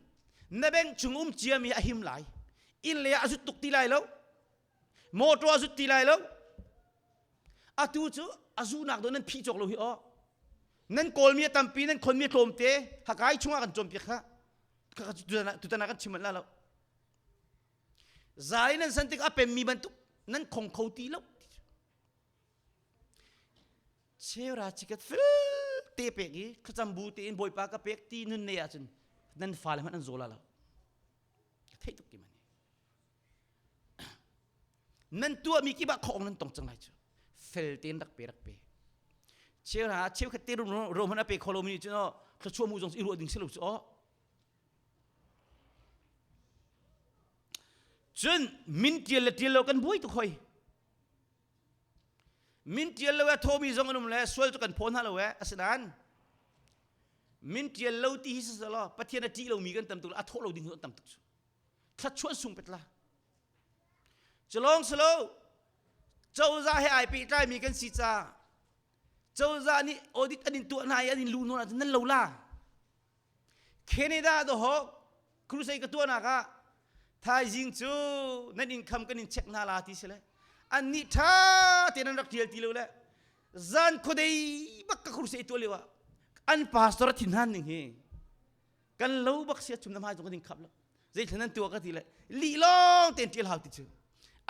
na bank chung um ciami a him lai inn lei ah a zut tuk ti lai lo motor a zut ti lai lo atu cu a zunak do nan phih cawk lo hi aw nan kawlmi a tampi nan khonmi a tlawmte hakai chungah kan cawnpiak kha tutan ah kan chim manh la lo zai nan san tik a pemmi bantuk nan khong kho ti lo chera chikat fel te pek i thlacam bu tein bawipa ka pek ti nun nei ahcun nan fale hmanh an zaw la lo theih tuk ki mani Nan tuahmi kip ah khawng nan tong cang lai cu. Fel tein rak pe rak pe. Cheu hna cheukhat te ro hmanh a pe kho lomi nih cun aw thluachuah mu zong i ruah ding si lo cu aw. Cun min tial le tial lo kan buai tuk hoi. Min tial lo a thawmi zong an um le sual cu kan phaw hna lo e asinain min tial lo ti hi si law Pathian a ṭih lomi kan tam tuk a thawh lo ding an tam tuk cu. Thluachuah sung pet la. Culawng si lo cozah he ai pehtlaimi kan si ca cozah nih audit an in tuah hna i an in lu nawn ahcun nan lo la. Canada dawhawk crusade ka tuahnak ah thaizing cu nan income kan in check hna la ti si le an nih ṭha tein an rak ṭial ti lo le. Zan khuadei bak ka khur se tu lio ah an pastor thin han ning hi kan lo bak sia chum na hmai zong ding khap lo zei thlan an tua ka ti le li long ten tial hau ti chu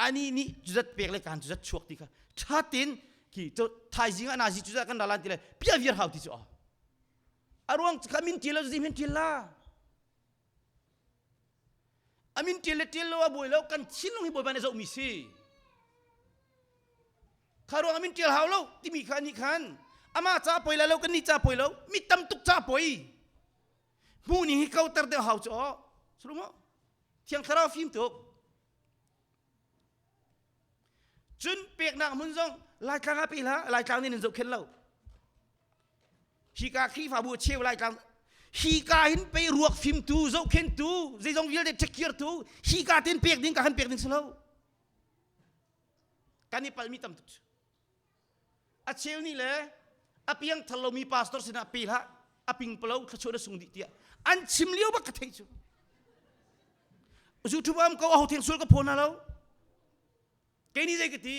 ani ni chuzat pek le kan chuzat chuak ti kha tha tin ki to thaizing ana ji chuzat kan ralan ti le pia viar hau ti chu a aruang kha min tial lo zim hin tial la amin tial le tial lo a buai lo kan thinlung hi bawipa nih zoh mi si kha ruang amin tial hau lo timi kha nih khan ama ca poi la lo kan nih ca poi lo mi tam tuk ca poi hmu ning hi kauter deuh hau chu aw sulumo thiang thlarau fim tuk cun peknak hmun zong laitlang ah pe hlah laitlang nih nan zohkhenh lo hika Khrihfabu cheu laitlang hika hin pei ruak fimtu zohkhentu zeizong vialte ṭhekirtu hika ten pek ding ka han pek ding si lo kan i palmi tam tuk a cheu nih le a piang thar lomi pastor sinah pe hlah a ping palo thluachuah na sung dih tiah an chim lio bak ka theih cu YouTube am ko aho theng sul ka phone lo kei ni zei ka ti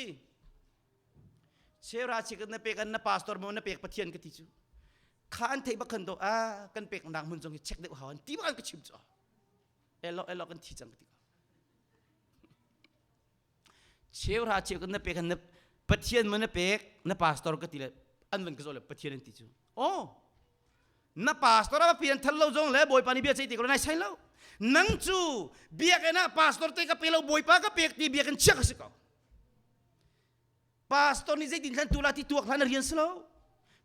chera chi na pek an na pastor mo na pek pathian ka ti cu kha an theih bak khan do a kan pek nak mun zong hi check deuh hau an ti bak an ka chim cu elo elo kan thi cang ka ti Cheuhra cheu kan na pek na Pathian mo na pek na pastor ka ti le an van ka zoh le Pathian an ti cu. Oh na pastor a pian thal lo zong le Bawipa nih bia ceih ti ko nai sai lo. Nang cu biakinn ah pastor te ka pe lo Bawipa ka pek ti biakinn chia ka si ko. Pastor nih zeitin hlan tu la ti tuak hlan a rian si lo.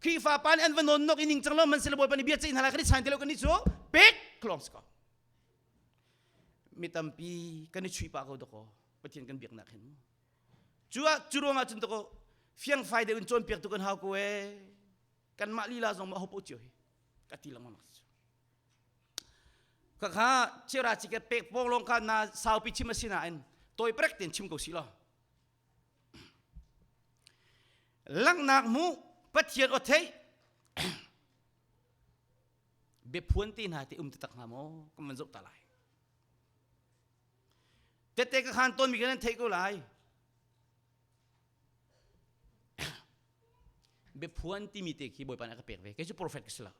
Khrihfa pa nih an va nawn nok i ning cang lo man sila Bawipa nih bia ceih hna lai kan i chain ti lo kan ni cu pek klong si ko. Mi tampi kan i chuih pah ko dakaw Pathian kan biaknak hin mu. Cu ah cu ruangah cun dakaw fiangfai deuh in cawnpiak tu kan hau ko ee. Kanmah lila zong ma ho poh cio hi ka ti lengmang cu. Khakha chira chike pek pong long kha na saupi chim a si nain tawi prek ten chim ko si law. Langhnak mu Pathian aw theih biaphuan te hna te um taktak hnga maw kan van zoh ta lai tete ka khan tawnmi kan nan theih ko lai biaphuan timi te khi bawipa nih a ka pek ve kei cu prophet ka si lo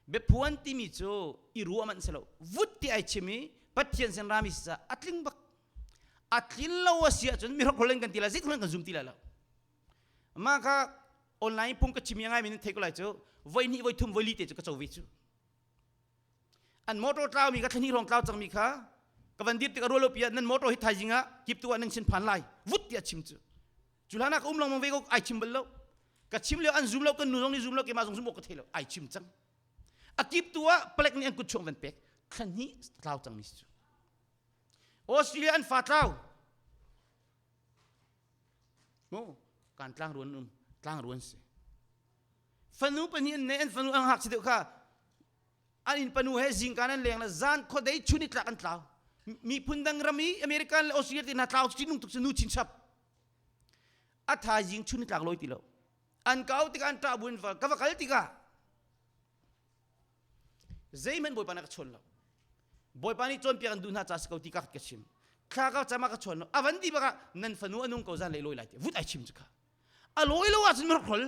biaphuan timi cu i ruah manh si lo vut ti ai chim i pathian sin rami si caah a tling bak a tlin lo a si ahcun mi hrokhrol in kan ti lai zeitluk in kan zum ti lai lo mah kha online phung ka chim i ngai mi nan theih ko lai cu voi hnih voi thum voi li te cu ka co ve cu an motor tlau mi ka thlani rong tlau cang mi kha ka van dir tik a rualo pia nan motor hi thaizing ah kip tu ah nan sin phan lai vut tiah chim cu cu hlan ah ka um lengmang ve ko ai chim bal lo ka chim lio an zum lo kan nu zong nih zum lo keimah zong zum awk ka thei lo ai chim cang a kip tu ah palek nih an kut chuang van pek thlani tlau cang mi cu Australia an fa tlau Mu kan tlang ruan um tlang ruan si. Fanu pahnih an nei an fanu an hak si deuh kha an inn panu he zingkan an leng le zan khuadei chun i tlak an tlau. Miphun dang ram i American le Australia te hna tlau chin nung tuk si nu chinchap. A thaizing chun i tlak loi ti lo. An kau tikah an ṭah buin ka va kal tikah Zeihmanh Bawipa nih a ka chawn lo. Bawipa nih cawnpiak an duh hna ca si ko ti ka ka chim. Thla ka cam ah ka chawn lo. A van ti bak ah nan fanu a nung ko zan lei lawi lai ti vut ai chim cu kha. A lawi lo ahcun rak hrol.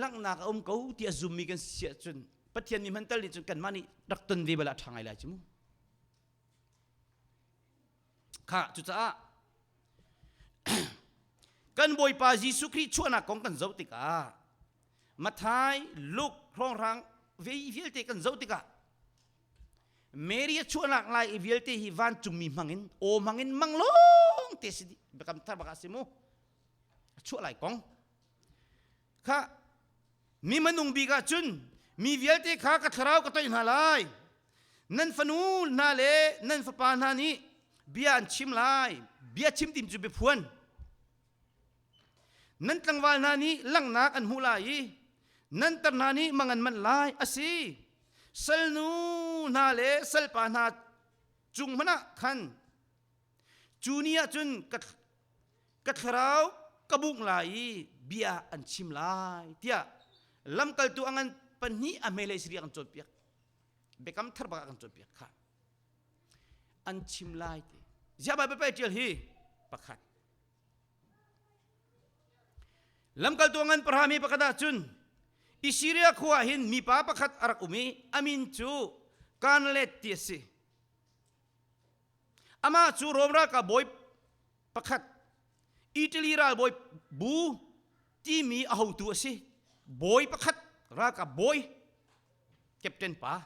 Langhnak a um ko ti a zummi kan si ahcun Pathian mi hman tal nih cun kanmah nih rak ton ve bal ah ṭha ngai lai cu mu. Kha cucaah kan Bawipa Jesuh Khrih chuahnak kong kan zoh tikah Mathai, Luke hrawnghrang ve vialte kan zoh tikah Mary a chuahnak lai i vialte hi vancungmi hmangin aw hmangin mang lawng te si dih biakam thar bak ah si mu a chuah lai kong kha mi manung bik ah cun mi vialte kha ka thlarau ka toih hna lai Nan fanu hna le nan fapa hna nih bia an chim lai. Bia chim tim cu biaphuan. Nan tlangval hna nih langhnak an hmuh lai i nan tar hna nih mang an manh lai. A si, salnu hna le salpa hna cung hmanh ah khan cu ni ah cun ka thlarau ka bungh lai i bia an chim lai tiah lamkaltu a ngan pahnih a hmeilei sariah kan cawnpiak. Biakam thar bak ah kan cawnpiak kha. An chim lai ti. Ziah Baibal pei ṭial hi? Pakhat. Lamkaltu ngan parami pakhat ahcun Isiria khua hin mipa pakhat a rak um i a min cu Kanlet ti a si. Amah cu Rom ralkap bawi pakhat Italy ralbawi bu timi a hotu a si. Bawi pakhat ralkap bawi captain pa.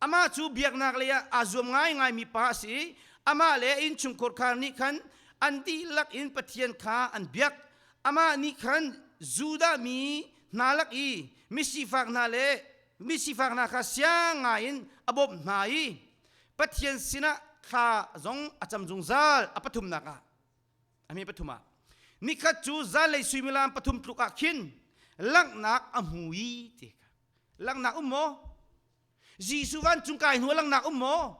Amah cu biaknak lei ah aa zuam ngaingaimi pa a si i amah le a innchungkhar khar nih khan an dihlak in Pathian kha an biak. Amah nih khan Judah mi hna lak i misifak hna le misifak hna kha siang ngaiin a bawmh hna i Pathian sinah thla zong a cam zungzal. A pathumnak ah a mi pathum ah nikhat cu zanlei suimilam pathum tluk ah khin langhnak a hmu i ti kha Langhnak um maw? Jesuh vancung kai hnu langhnak um maw?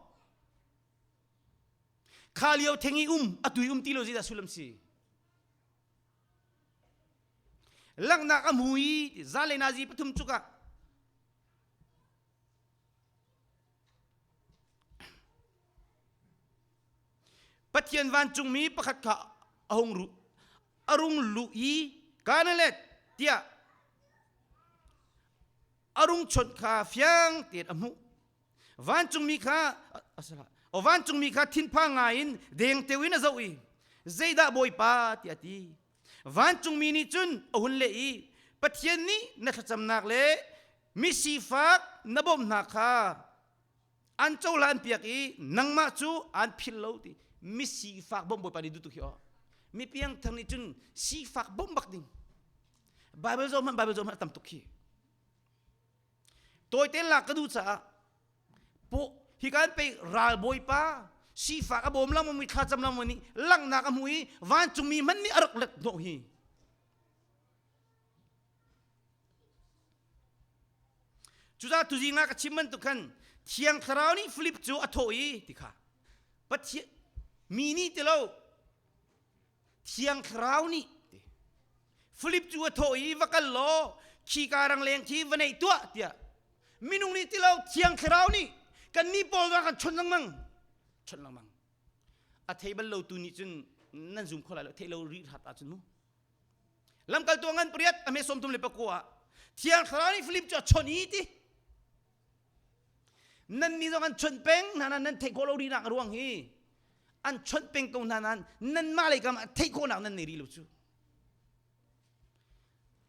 Kha lio theng i um, atu i um ti lo zeidah sullam si? Langhnak a hmu i zale nazi pathum cukah Pathian vancungmi pakhat kha a hung ru a rung luh i Kanalet tiah a rung chawnh kha fiang tein a hmuh. Vancungmi kha o vancungmi kha thinphang ngaiin dengteo in a zoh i zeidah Bawipa tiah a ti. Vancungmi nih cun a hun leh i Pathian nih na thlacamnak le misifak na bawmh hna kha an cohlan piak i nangmah cu an philh lo ti misifak bawmh Bawipa nih duh tuk hi aw mi piangthar nih cun sifak bawmh bak ding Bible zoh hmanh Bible zoh hmanh a tam tuk hi tawite lak ka duh caah po hi kan pe ral bawipa sifak a bawm lang mi thlacam lang nih langhnak a hmu i vancungmi hmanh nih a rak let hnawh hi Cucaah tuzing ah ka chim bantuk khan Thiang Thlarau nih Filip cu a thawh i ti kha Pathian mi nih ti lo Thiang Thlarau nih ti Filip cu a thawh i va kal law khika rangleng khi va neih tuah tiah minung nih ti lo Thiang Thlarau nih kan nih pawl kan chawnh lengmang chawnh lengmang a thei bal lo tu nih cun nan zum kho lai lo thei lo rih hrat ahcun mu Lamkaltu ngan pariat a me sawmthum le pakua ah Thiang Thlarau nih Filip cu a chawnh i ti nan nih zong an chawnh peng hna nan nan theih khawh lo rihnak a ruang hi an chawnh peng ko hna nan nanmah lei kam ah theih khawhnak nan nei rih lo cu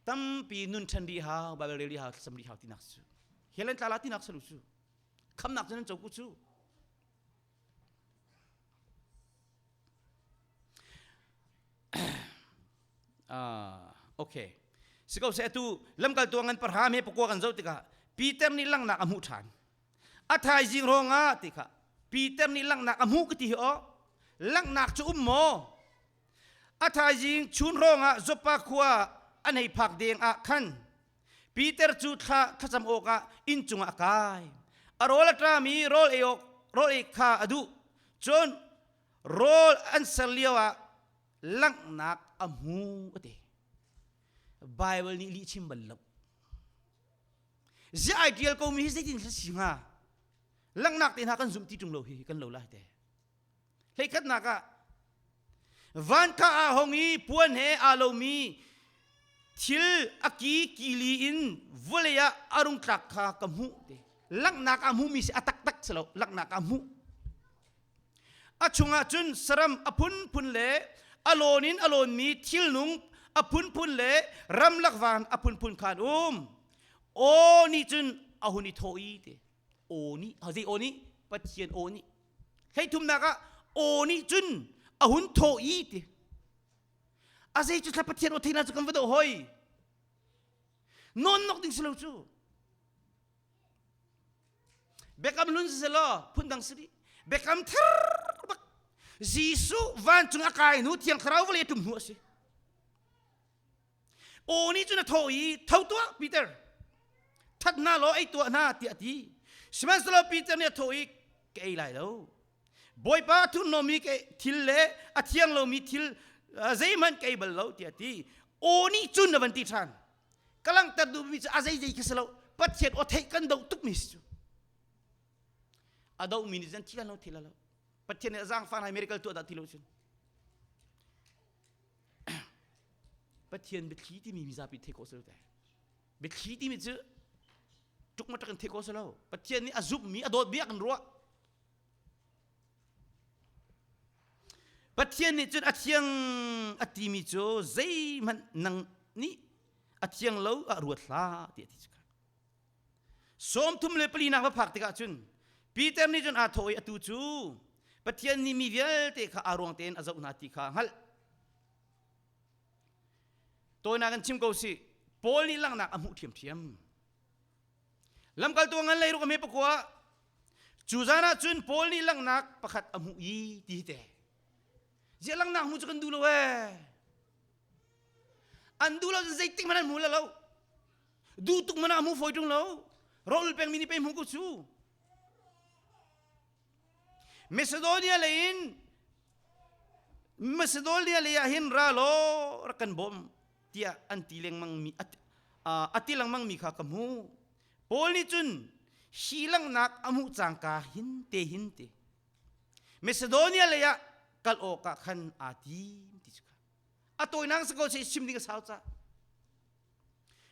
tampi nun ṭhen rih hau Bible rel rih hau thlacam rih hau tinak cu helen tla la tinak salu cu khamnak cu nan co ku cu Ah, okay. Si ko seh atu lamkaltu ngan parham he pakua kan zoh tikah Peter nih langhnak a hmuh ṭhan. A thaizing hrawngah ti kha Peter nih langhnak a hmuh ka ti hi aw. Langhnak cu um maw? A thaizing chun hrawngah Joppa khua an hei phak deng ah khan Peter cu thla thlacam awkah inn cungah a kai. A rawl a ṭam i rawl ei awk rawl ei kha a duh. Cun rawl an ser lioah langhnak a hmu a ti. Bible nih lih chim bal lo. Ziah ai ṭial ko mi hi zeitin si hnga? Langhnak te hna kan zumh ti ṭung lo hi kan lo lai te. Hleikhatnak ah van kha aa hong i puan he aa lomi thil a ki kili in vawlei ah a rung tlak kha ka hmuh te. Langhnak ah hmuhmi si a taktak si lo, langhnak ah hmuh. A chungah cun saram a phunphun le a lawn in a lawnmi thilnung a phunphun le ramlak van a phunphun kha an um. Aw nih cun a hun i thawh i te. Aw nih, zei aw nih? Pathian aw nih. Hleithumnak ah aw nih cun a hun thawh i ti. A zei cu thla Pathian aw theihnak cu kan va doh hoi. Nawn nok ding si lo cu. Biakam hlun si selaw phundang si dih. Biakam thar bak Jesuh vancung a kai hnu Thiang Thlarau vawlei a tum hnu a si. Aw nih cun a thawh i tho tuah Peter that hna law ei tuah hna tiah a ti. Sihmanhsehlaw Peter nih a thawh i ka ei lai lo. Bawipa a thurhnawmmi thil le a thiang lomi thil zeihmanh ka ei bal lo tiah a ti. Aw nih cun a van ti ṭhan. Ka langhter duhmi cu a zeizei khi si lo. Pathian aw theih kan doh tukmi si cu. A dohmi nih cun thi lo thi lo. Pathian nih a zaangfah hna miracle tuah dah ti lo cun. Pathian biathli timi mizapi theih khawh si lo te. Biathli timi cu tuk ma tak in theih khawh si lo. Pathian nih a zumhmi a dawt bia kan ruah. Pathian nih cun a thiang a timi cu zeihmanh nang nih a thiang lo ah ruat hlah ti a ti cu. 34 nak va phak tikah cun Peter nih cun aa thawh i atu cu Pathian nih mi vialte kha aa ruang tein a zoh hna ti kha a hngalh. Tawinak in chim ko sih, Paul nih langhnak a hmuh ṭhiamṭhiam. Lamkaltu ngan lei ruk a hme pakua cu zan ah cun Paul nih langhnak pakhat a hmuh i ti hi te. Ziah langhnak hmuh cu kan duh lo ee. An duh lo cun zeitik hmanh an hmu lo. Duh tuk hmanh ah hmu fawi ṭung lo. Rawl pengmi nih pei hmu ko cu. Macedonia lei in Macedonia lei ah hin ra law rak kan bawm tiah an ti lengmang mi a ti lengmang mi kha ka hmu. Paul nih cun hi langhnak a hmuh cangka hin te hin te Macedonia lei ah kal awkah khan aa tim ti cu kha. A tawinak si ko seh chim ding a sau ca.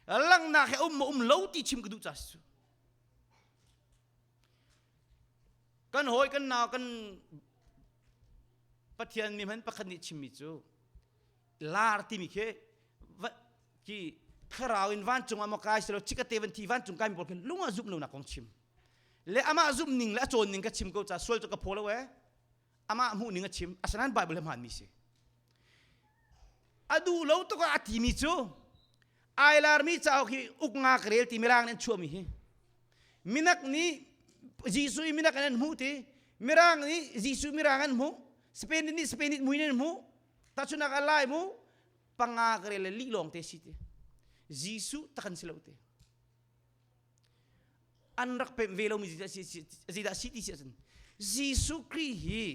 Langhnak he um ma um lo ti chim ka duh ca si cu. Kan hawi kan nau kan Pathian mi hman pakhat nih chimmi cu lar timi khi ki thlarau in vancung ah maw kai silo chikate van thi vancung kai mi pawl khi lung ah zumh lo nak kong chim le amah zumh ning le a cawn ning ka chim ko ca sual cu ka phaw lo eh amah hmuh ning a chim asinain Bible he hmaan mi si a duh lo tuk ah a timi cu ai larmi cauk hi uk nga ka rel ti mirang nih an chuahmi hi minak nih Jesuh i minak an hmuh ti mirang nih Jesuh mirang an hmuh Spain nih Spain nih mui an hmuh tahchunak a lai mu panga ka rel le lih lawng te si ti Jesuh tak an si lo ti an rak pemh ve lomi zeidah si ti si ahcun Jesuh Khrih hi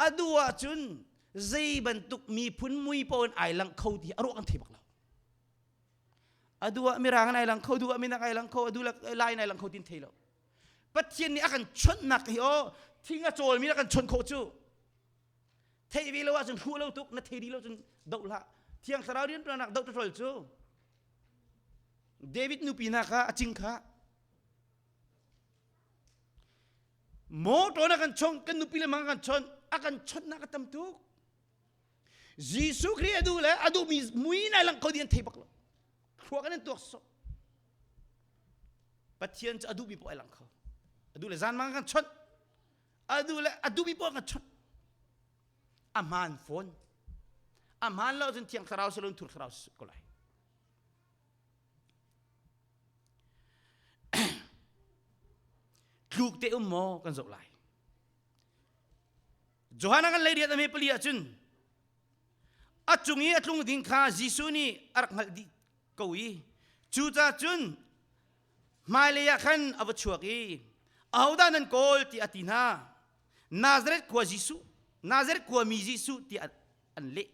A duh ahcun zei bantuk miphun mui paoh in ai langh kho ti a ruah kan thei bak lo. A duh ah mirang in ai lang kho, duh ah minak ai lang kho, a duh lai in ai lang kho tin thei lo. Pathian nih a kan chawnhnak hi aw thing a cawlmi a kan chawnh khawh cu. Theih ve lo ahcun hruh lo tuk, na thei dih lo cun doh hlah. Thiang Thlarau rianṭuannak doh ṭaṭol cu. David nupi hna kha a cing kha Motor na kan chawnh, kan nupi le mang kan chawnh, a kan chawnhnak a tam tuk. Jesuh Khrih a duh le a duhmi mui nai lang kho ding an thei bak lo. Thluak in an tuak sawh. Pathian cu a duhmi poah ai lang kho. A duh le zan mang kan chawnh. A duh le a duhmi poah kan chawnh. A hmaan fawn. A hmaan lo cun thiang thlarau si lo thur thlarau si ko lai. Tluk te um maw kan zoh lai. Johan kan leiriat a me pali ahcun a cung i a tlung ding kha Jesuh nih a rak hngalh dih ko i cucaah cun hmailei ah khan a va chuak i ahodah nan kawl tiah a ti hna Nazareth khua Jesuh Nazareth khuami Jesuh tiah an leh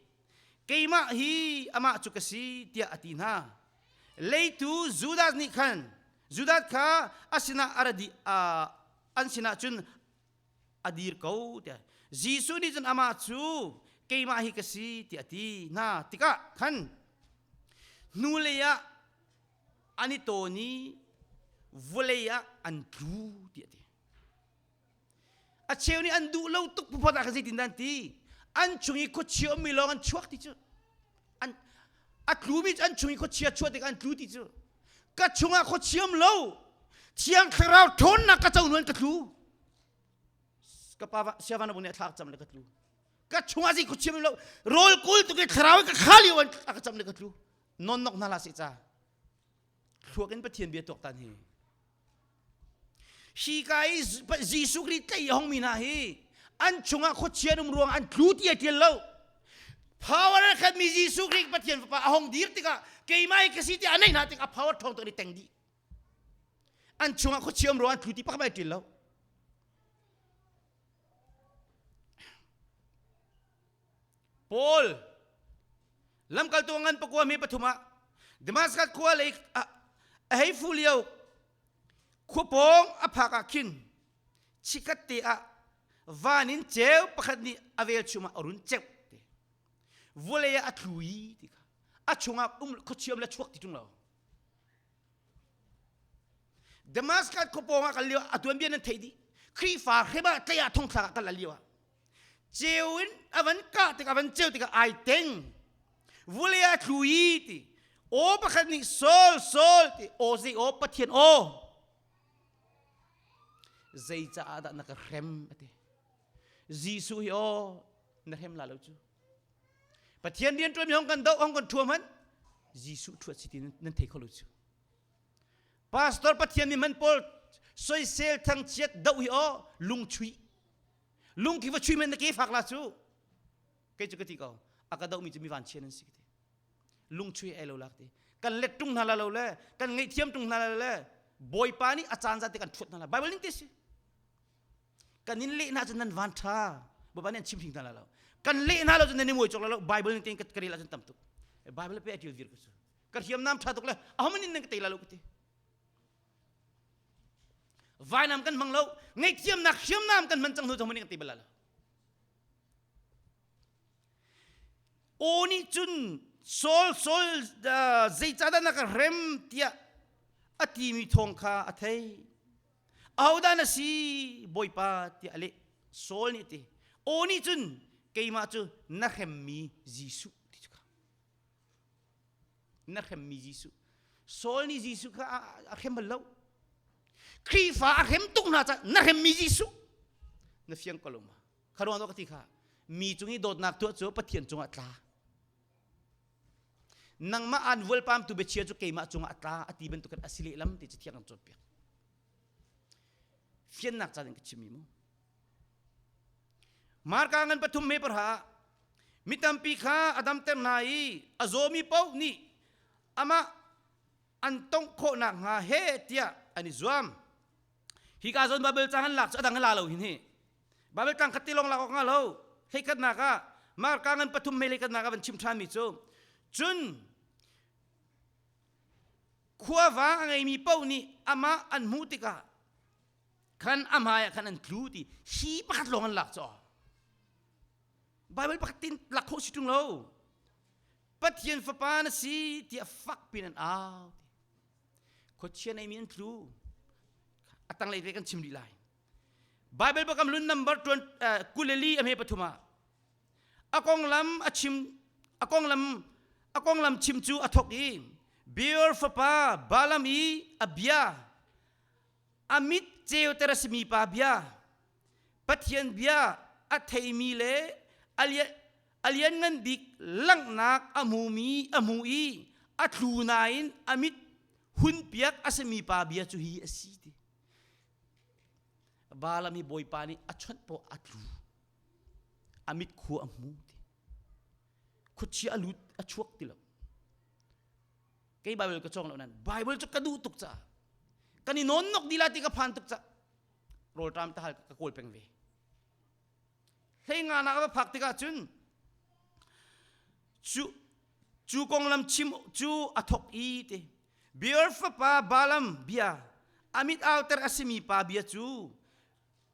keimah hi amah cu ka si tiah a ti hna leitu Judas nih khan Judas kha a sinah a ra di an sinah cun a dir ko tiah Jesuh nih cun amah cu keimah hi ka si tiah a ti hna tikah khan hnulei ah an i tawn i vawlei ah an tlu tiah a ti A cheu nih an duh lo tuk phuphat ah khan zeitin dah an ti? An chung i khuachia ummi lawng an chuak ti cu. An a tlumi cu an chung i khuachia chuah tikah an tlu ti cu. Ka chungah khuachia um lo. Thiang Thlarau ṭhawnnak ka co hnu in ka tlu. Ka pa siavan nih a thlak cam le ka tlu. Ka chungah zei khuachia um lo. Rawl kul tuk i thlarau in ka kha lio an a ka cam le ka tlu. Non nok hna la seh ca. Thluak in Pathian bia tuaktan hi. Hi ka i Jesuh Khrih tlaih a hongmi hna hi an chungah khuachia an um ruang an tlu ti a ṭial lo. Power a khatmi Jesuh Khrih Pathian Fapa a hong dir tikah keimah hi ka si tiah a neih hna tikah power ṭhawng tuk an i teng dih. An chungah khuachia um ruang an tlu ti pakhat ai ṭial lo. Paul lamkaltu ngan pakua mi pathum ah Damascus khua lei a hei fu lio khua pawng a phak ah khin chikhat te ah van in ceu pakhat nih a velchum ah a run ceuh te. Vawlei ah a tlu i ti kha. A chungah um khuachiam le chuak ti ṭung lo. Damascus khuapawng ah kal lio a tuanbia nan theih dih. Khrihfa hrem ah tlei ah thongthlak ah kal lio ah ceu in a van kah tik a van ceu tikah ai teng. Vulei ah tlu i ti. Aw pakhat nih Saul Saul ti aw zei aw Pathian aw. Zei caah dah na ka hrem ati. Jesuh hi aw na hrem la lo cu. Pathian rian ṭuan mi hong kan doh hong kan ṭhuam han Jesuh ṭhuat si ti nan thei kho lo cu. Pastor Pathian mi man pawl soisel thangchiat doh hi aw lungchui lung khi va chui men na ke fak la cu kei cu ka ti ko a ka doh mi cu mi van chian an si ka ti lungchui ai lo lak ti kan let tung hna la lo le kan ngaihthiam tung hna la le bawipa nih a caan zat te kan ṭhuat hna la Bible ning te si Kan in leh hna cun nan van ṭha. Bawipa nih an chim hring hna lai lo. Kan leh hna lo cun nan i muai cawk lai lo. Bible ning tein ka rel ahcun tam tuk. Bible pe a ṭial vir ka su. Ka hriamnam ṭha tuk le ahohmanh in nan ka tei lai lo ka ti. Vainam kan hmang lo. Ngaihthiamnak hriamnam kan hman cang hnu cu ahohmanh nih kan tei bal lai lo. Aw nih cun Saul Saul zeicahdah na ka hrem tiah a timi thawng kha a theih. Ahodah na si Bawipa tiah a leh. Saul nih a ti. Aw nih cun keimah cu na hremmi Jesuh ti cu kha. Na hremmi Jesuh. Saul nih Jesuh kha a hrem bal lo. Khrihfa a hrem tuk hna caah na hremmi Jesuh. Na fiang ko lo ma? Kha ruang ka ti kha. Mi cung i dawtnak tuah cu Pathian cungah tla. Nangmah aan vualpamtu biachia cu keimah cungah a tla a ti bantukin a si lehlam ti cu thiang kan cawnpiak. Fiannak ca in ka chimmi mu. Marka ngan pathum me parha mi tampi kha a damter hna i a zawmi paoh nih amah an tongh khawh nakhnga he tiah an i zuam. Hi ka zawn Bible cang an lak cu a dang la lo hin hi. Bible tlang khat te lawng lak awk nga lo. Hleikhatnak ah Marka ngan pathum mei hleikhatnak ah van chim ṭhanmi cu cun khuavang a ngeimi paoh nih amah an hmuh tikah khan a hmai ah khan an tlu ti hi pakhat lawng an lak caw. Bible pakhat tin lak khawh si ṭung lo. Pathian fapa na si tiah fak pin an au ti. Khuachia neimi an tlu. A tanglei te kan chim rih lai. Bible biakam hlun number 24 a hme pathum ah a konglam a chim a konglam a konglam chim cu a thok i Beor fapa Balaam i a bia a mit ceuter a simi pa bia Pathian bia a theimi le a lianngan bik langhnak a hmumi a hmu i a tlu nain a mit hunpiak a simi pa bia cu hi a si ti. Balaam hi Bawipa nih a chawnh poah a tlu. A mit khua a hmu ti. Khuachia a lut a chuak ti lo. Kei Bible ka cawng lo nan Bible cu ka duh tuk caah kan i nawn nok dila ti ka phan tuk caah rawlṭam tahal ka kawl peng ve. Hlei nga nak a va phak tikah cun cu cu konglam chim cu a thok i ti Beor fapa Balaam bia a mit auter a simi pa bia cu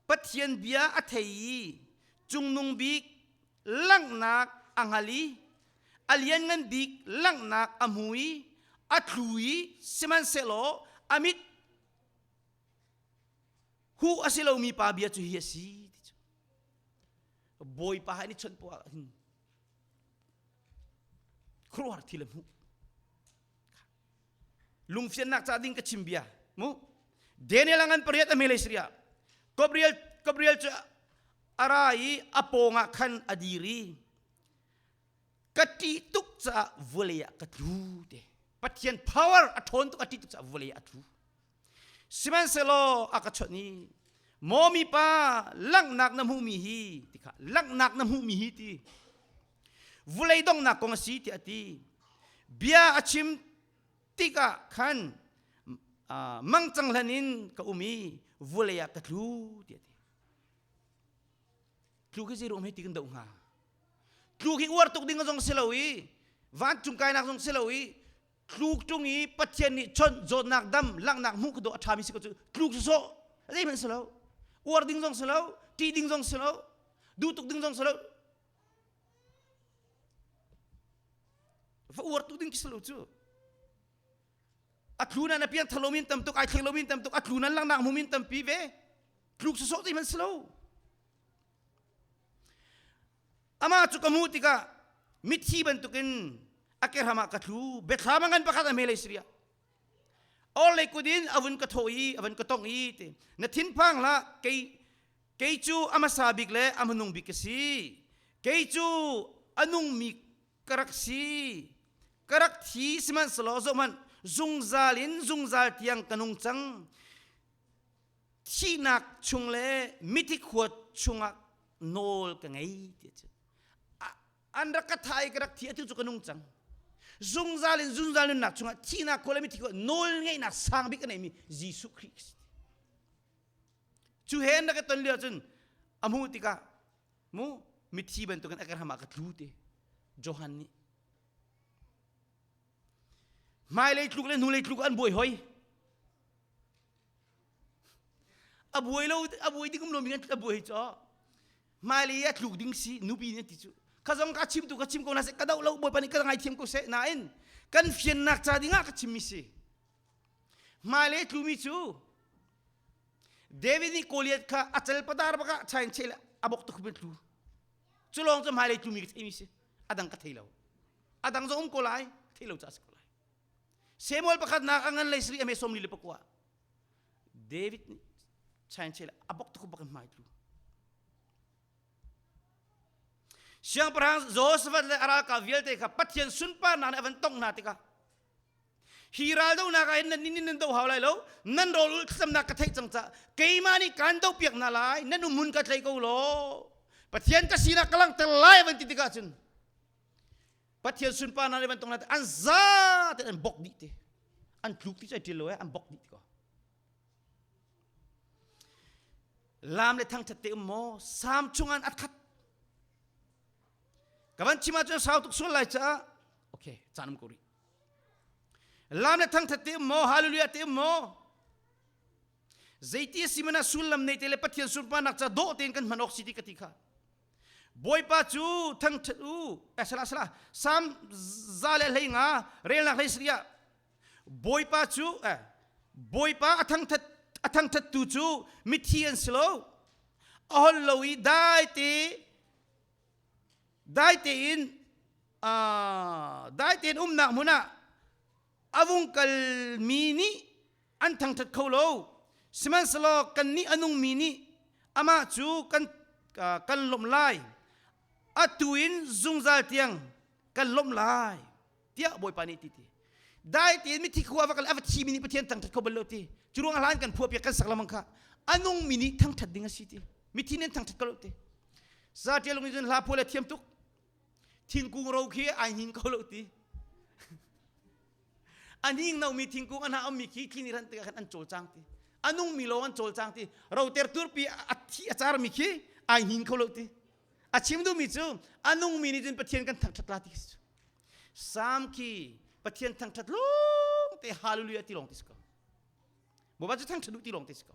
Pathian bia a thei i cungnung bik langhnak a hngal i a lianngan bik langhnak a hmu i a thlu i sihmanhsehlaw a mit Huh a si lomi pa bia cu hi a si ti cu. Bawipa he an i chawnh poah hin khuaruahhar thil a hmuh. Lungfiannak ca ding ka chim bia mu. Daniel a ngan pariat a hmelei Syria. Gabriel Gabriel cu a ra i a pawngah khan a dir i ka ṭih tuk caah vawlei ah ka tlu te. Pathian power a ṭhawn tuk a ṭih tuk caah vawlei ah a tlu. Sihmanhsehlaw a ka chawnh i maw mipa langhnak na hmuhmi hi ti kha langhnak na hmuhmi hi ti vulei donghnak kong a si tiah a ti bia a chim tikah khan mangcang hlan in ka um i vulei ah ka tlu tiah a ti tlu khi zei ruang hei ti kan doh hnga tlu khi uar tuk ding zong si lo i vancung kainak zong si lo i tluk ṭung i Pathian nih chawnh zawtnak dam langhnak hmuh ka dawh a ṭhami si ko cu tluk sawsawh zeihmanh si lo uar ding zong si lo ṭih ding zong si lo duh tuk ding zong si lo. Va uar tu ding khi lo cu. A tlu nan a piang thalo min tam tuk, ai thleng lo min tam tuk, a tlu nan langnak mu min tampi ve. Tluk sawsawh ti man si lo. Amah cu ka hmuh tikah mithi bantukin a kehram ah ka tlu. Biathlam a ngan pakhat a hmelei Syria. Orlei kut in a vun ka thawh i a vun ka tongh i ti na thinphang hlah kei kei cu a hmasa bik le a hmanung bik ka si. Kei cu a nungmi ka rak si. Ka rak thi sihmanhsehlaw zohhmanh zungzal in zungzal tiang ka nung cang. Thihnak chung le mithi khua chungah nawl ka ngei ti a an rak ka thah i ka rak thi atu cu ka nung cang zungzal in zungzal nunnak chungah thihnak khua le mithi khua nawl ngeihnak sang bik a neimi Jesuh Khrih cu he an rak ka ton lio cun a hmuh tikah mu mithi bantukin a ka hram ah ka tlu te Johan nih hmailei tluk le hnulei tluk an buai hoi A buai lo a buai ding um lomi kan a buai cu hmailei a tluk ding si nupi nih ti cu kha zong ka chim tu ka chim ko na seh ka doh lo bawipa nih ka ngaithiam ko seh nain kan fiannak ca ding ah ka chimmi si hmailei tlumi cu David nih Goliath kha a cal padar bak ah chain chel a bok tuk tlu cu lawng cu hmailei tlumi ka theimi si a dang ka thei lo a dang zong um ko lai thei lo ca si ko lai Samuel pakhatnak a ngan lei sari a me 44. David nih chain chel a bok tuk bak in hmai tlu. Siangpahrang Jehoshaphat le a ralkap vialte kha Pathian sunparnak nih a van tongh hna tikah hi ral dohnak ah hin nan nin nan do hau lai lo nan rawl ulh thlacamnak ka theih cang ca keimah nih kaan do piak hna lai nan umhmun ka tlei ko law Pathian ka sinak ka langhter lai van ti tikah cun Pathian sunparnak nih bantuk an za te an bok dih te an tluk ti cu ai ṭil lo eh an bok dih ti ko lam le thangṭhat te um maw sam chungah at khat ka van chim ahcun sau tuk sual lai caah okay caan um ko rih lam le thangṭhat te um maw hallelujah te um maw zeiti a si mana sullam nei te le Pathian sunparnak ca dawh tein kan hman awk si ti ka ti kha Bawipa cu thangṭhat u eh salah salah Salm 150 relnak hlei sariah Bawipa cu eh Bawipa a thangṭhat a thangṭhattu cu mithi an si lo a hol lo i dai te dai tein dai tein umnak hmun ah a vung kalmi nih an thangṭhat kho lo sihmanhsehlaw kannih a nungmi nih amah cu kan kan lawmh lai atu in zungzal tiang kan lawmh lai tiah Bawipa nih ti ti dai tein mithi khua va kal a va thimi nih Pathian thangṭhat kho bal lo ti cu ruang hlan kan phuah piak kan sak lamang kha a nungmi nih thangṭhat ding a si ti mithi nih thangṭhat ko lo ti sa ṭial lung in hla phuah le thiam tuk thingkung ro khi ai hnin ko lo ti a hning nomi thingkung a hna ummi khi thli nih ran tikah khan an cawlcang ti a nungmi lawng an cawlcang ti roter turpi a thi a carmi khi ai hnin kho lo ti a chim duhmi cu a nungmi nih cun Pathian kan thangṭhat la ti khi Sam khi Pathian thangṭhat lawng te hallelujah ti lawng ti si ko Bawipa cu thangṭhat duh ti lawng te si ko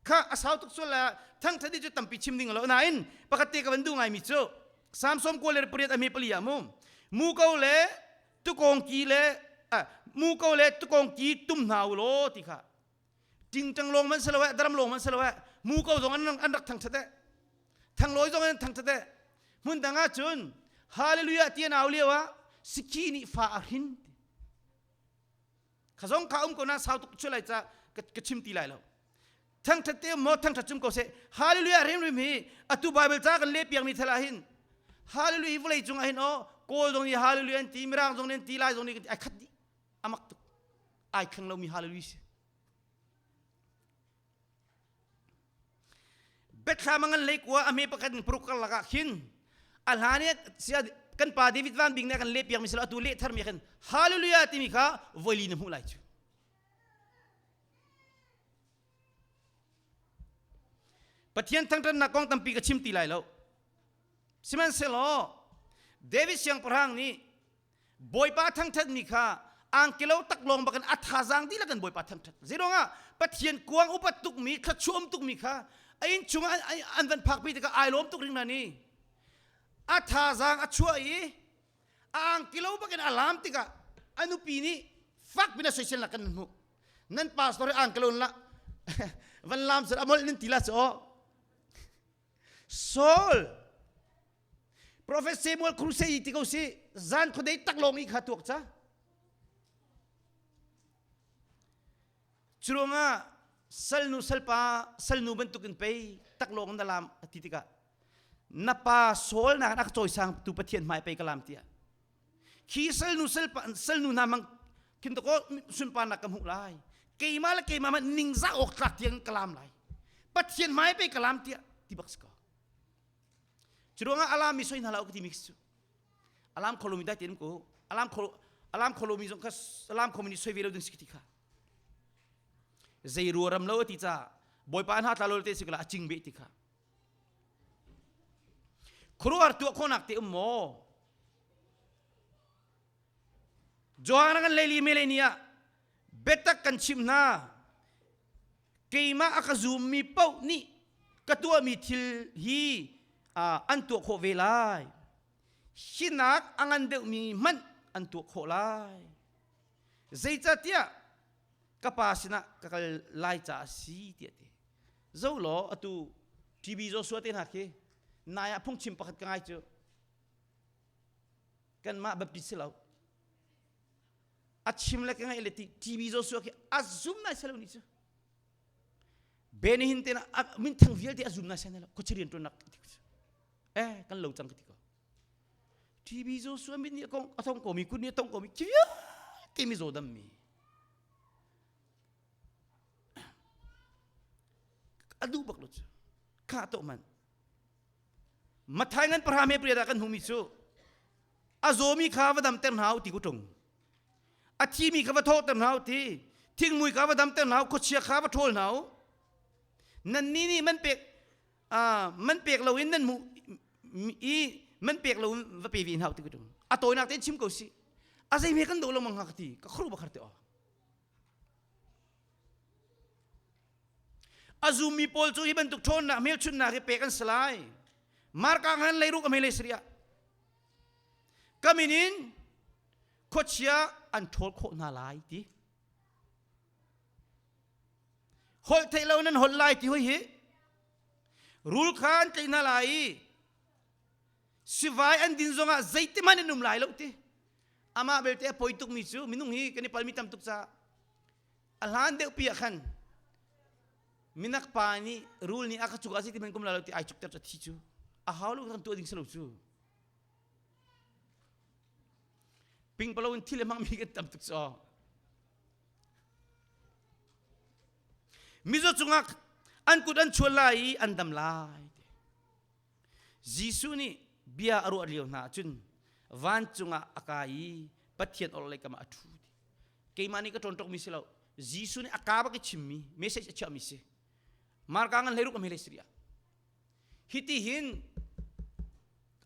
kha a sau tuk sual la thangṭhat cu tampi chim ding lo nain pakhat te ka van duh ngaimi cu Sam 98 a me pali ah mu muko le tukawngki le muko le tukawngki tum hna u law ti kha tingtang lawng man si lo eh daram lawng man si lo eh muko zong an an rak thangṭhat eh thanglawi zong an thangṭhat eh hmun dang ah cun hallelujah ti an au lio ah sikhi nih fa a hrin kha zong kha um ko na sau tuk chu lai ca ka chim ti lai lo thangthat te maw thangthat cum ko seh hallelujah rim rim hi atu bible ca kan le piak mi thela hin hallelujah hi vawlei cung ah hin o kawl zong nih hallelujah an ti mirang zong nih an ti lai zong nih ai khat dih amak tuk ai thleng lo mi hallelujah si Bethlehem ngan lei kua a me pakhat in paruk karlak ah khin a hlan i sia kan pa David Van Bing nih a kan leh piak mi silo atu leh thar mi khin hallelujah timi kha voili na hmuh lai cu Pathian thangṭhatnak kong tampi ka chim ti lai lo sihmanhsehlaw David siangpahrang nih Bawipa thangṭhatmi kha angkilo taklawng bakin a thazaang dihlak in Bawipa thangṭhat. Zeiruangah Pathian kuang upat tukmi, thluachuah um tukmi kha a inn chungah an van phakpi tikah ai lawm tuk ring na ni. A thazaang a chuah i Angkilo bakin a lam tikah a nupi nih fak pin a soisel nak kan hmuh. Nan pastor angkilo la van lam sar amol nin ti la cho. Saul Prophet Samuel crusade ti ko si zan khodei tak long i kha tuak cha. Curuangah salnu salpa salnu bantukin pei taklawng na lam a ti tikah na pa Saul nak a cawisang tu Pathian hmai pei ka lam tiah khi salnu salpa salnu hna mang khin to ko sunparnak ka hmuh lai keimah le keimah man ningzah awk tlak tiang ka lam lai Pathian hmai pei ka lam tiah ti bak si ko curuangah alam mi soi hna la ka ti mi cu alam kholomi dai tin ko alam kholo alam kholomi zong kha alam khomi nih soi ve lo ding si ti kha zei ruaram lo ti ca bawipa hna tla lo te si kala a cing be ti kha khuruar tuah khonak te um maw Johan kan leili me le ni ah biatak kan chim hna keimah a ka zummi paoh nih ka tuahmi thil hi an tuah khawh ve lai hinak a ngan deuhmi hmanh an tuah khawh lai zeicahtiah ka pa sinah ka kal lai caah a si tiah ti zo law atu TB Joshua te hna khi nai ah phungchim pakhat ka ngai cu kanmah Baptist si lo a chim le ka ngaih le ti TB Joshua khi a zum nai selo ni cu Benny Hinn te na min thang vialte a zum nai selo khuachia rian tuan nak eh kan lo cang ka ti ko TB Joshua mit nih kong a thong ko mi kut nih a tong ko mi vialte mi zaw dam mi a duh bak lo cu kha to man Mathai ngan pahra me priya kan hmumi cu a zawmi kha va damter hna u ti ku ṭung a thimi kha va thawhter hna u ti thingmui kha va damter hna u khuachia kha va ṭhawl hna u nannih nih man pek man pek loin nan hmuh i man pek loin va pe ve hna u ti ku ṭung a tawinak tein chim ko si a zei me kan do lo mang hnga ka ti ka khru bakhar te aw A zummi pawl cu hi bantuk ṭhawnnak hmelchunhnak hi pek an si lai. Marka han leiruk a hmelei sariah. Ka min in khuachia an ṭhawl khawh hna lai ti. Holh theih lo nan holh lai ti hoi hi. Rul kha an tlaih hna lai i sivai an din zongah zeitihmanh an um lai lo ti. Amah belte a poi tukmi cu minung hi kan i palmi tam tuk caah a hlan deuh pi ah khan minak pa nih rul nih a ka cuk ah zeitin hmanh kum la lo ti ai cukter cu thi cu a hau lo kan tuah ding si lo cu pingpalo in thil a hmangmi kan tam tuk cu mizaw cungah an kut an chuan lai i an dam lai Jesuh nih bia a ruah lio hna ahcun vancung ah a kai i Pathian orhlei kam ah a ṭhu. Keimah nih ka ṭawnṭokmi si lo. Jesuh nih a ka bak i chimmi message a chiahmi si. Marka ngan hleiruk a hmelei siri ah. Hiti hin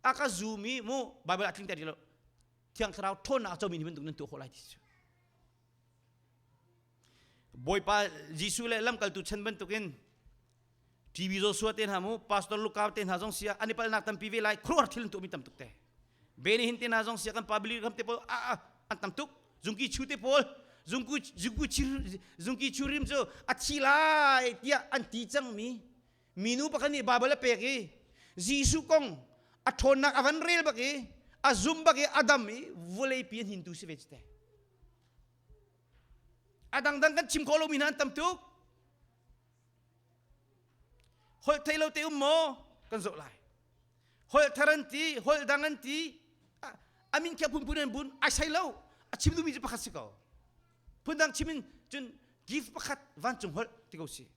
a ka zum i mu Bible a tlingter ti lo. Thiang Thlarau ṭhawnnak a comi ni bantuk nan tuah khawh lai ti cu. Bawipa Jesuh le lamkaltu chan bantukin TV Joshua te hna mu Pastor Luka te hna zong sia an i palnak tampi ve lai khuaruahhar thil an tuahmi tam tuk te Benny Hinn te hna zong sia kan pa Billy Graham te pawl a an tam tuk Zungki Chu te pawl Zungku Zungku Zungki Churim cu a thi lai tiah an ti cangmi minu pakhat nih Bible a pek i Jesuh kong a ṭhawnnak a van rel bak i a zum bak i a dam i vawleipi an hintu si ve te a dangdang kan chim khawh lomi hna an tam tuk holh thei lo te um maw kan zoh lai holh thar an ti holh dang an ti a min khia phunphun an bun ai sai lo a chim duhmi cu pakhat si ko phundang chim in cun gift pakhat vancung holh ti ko si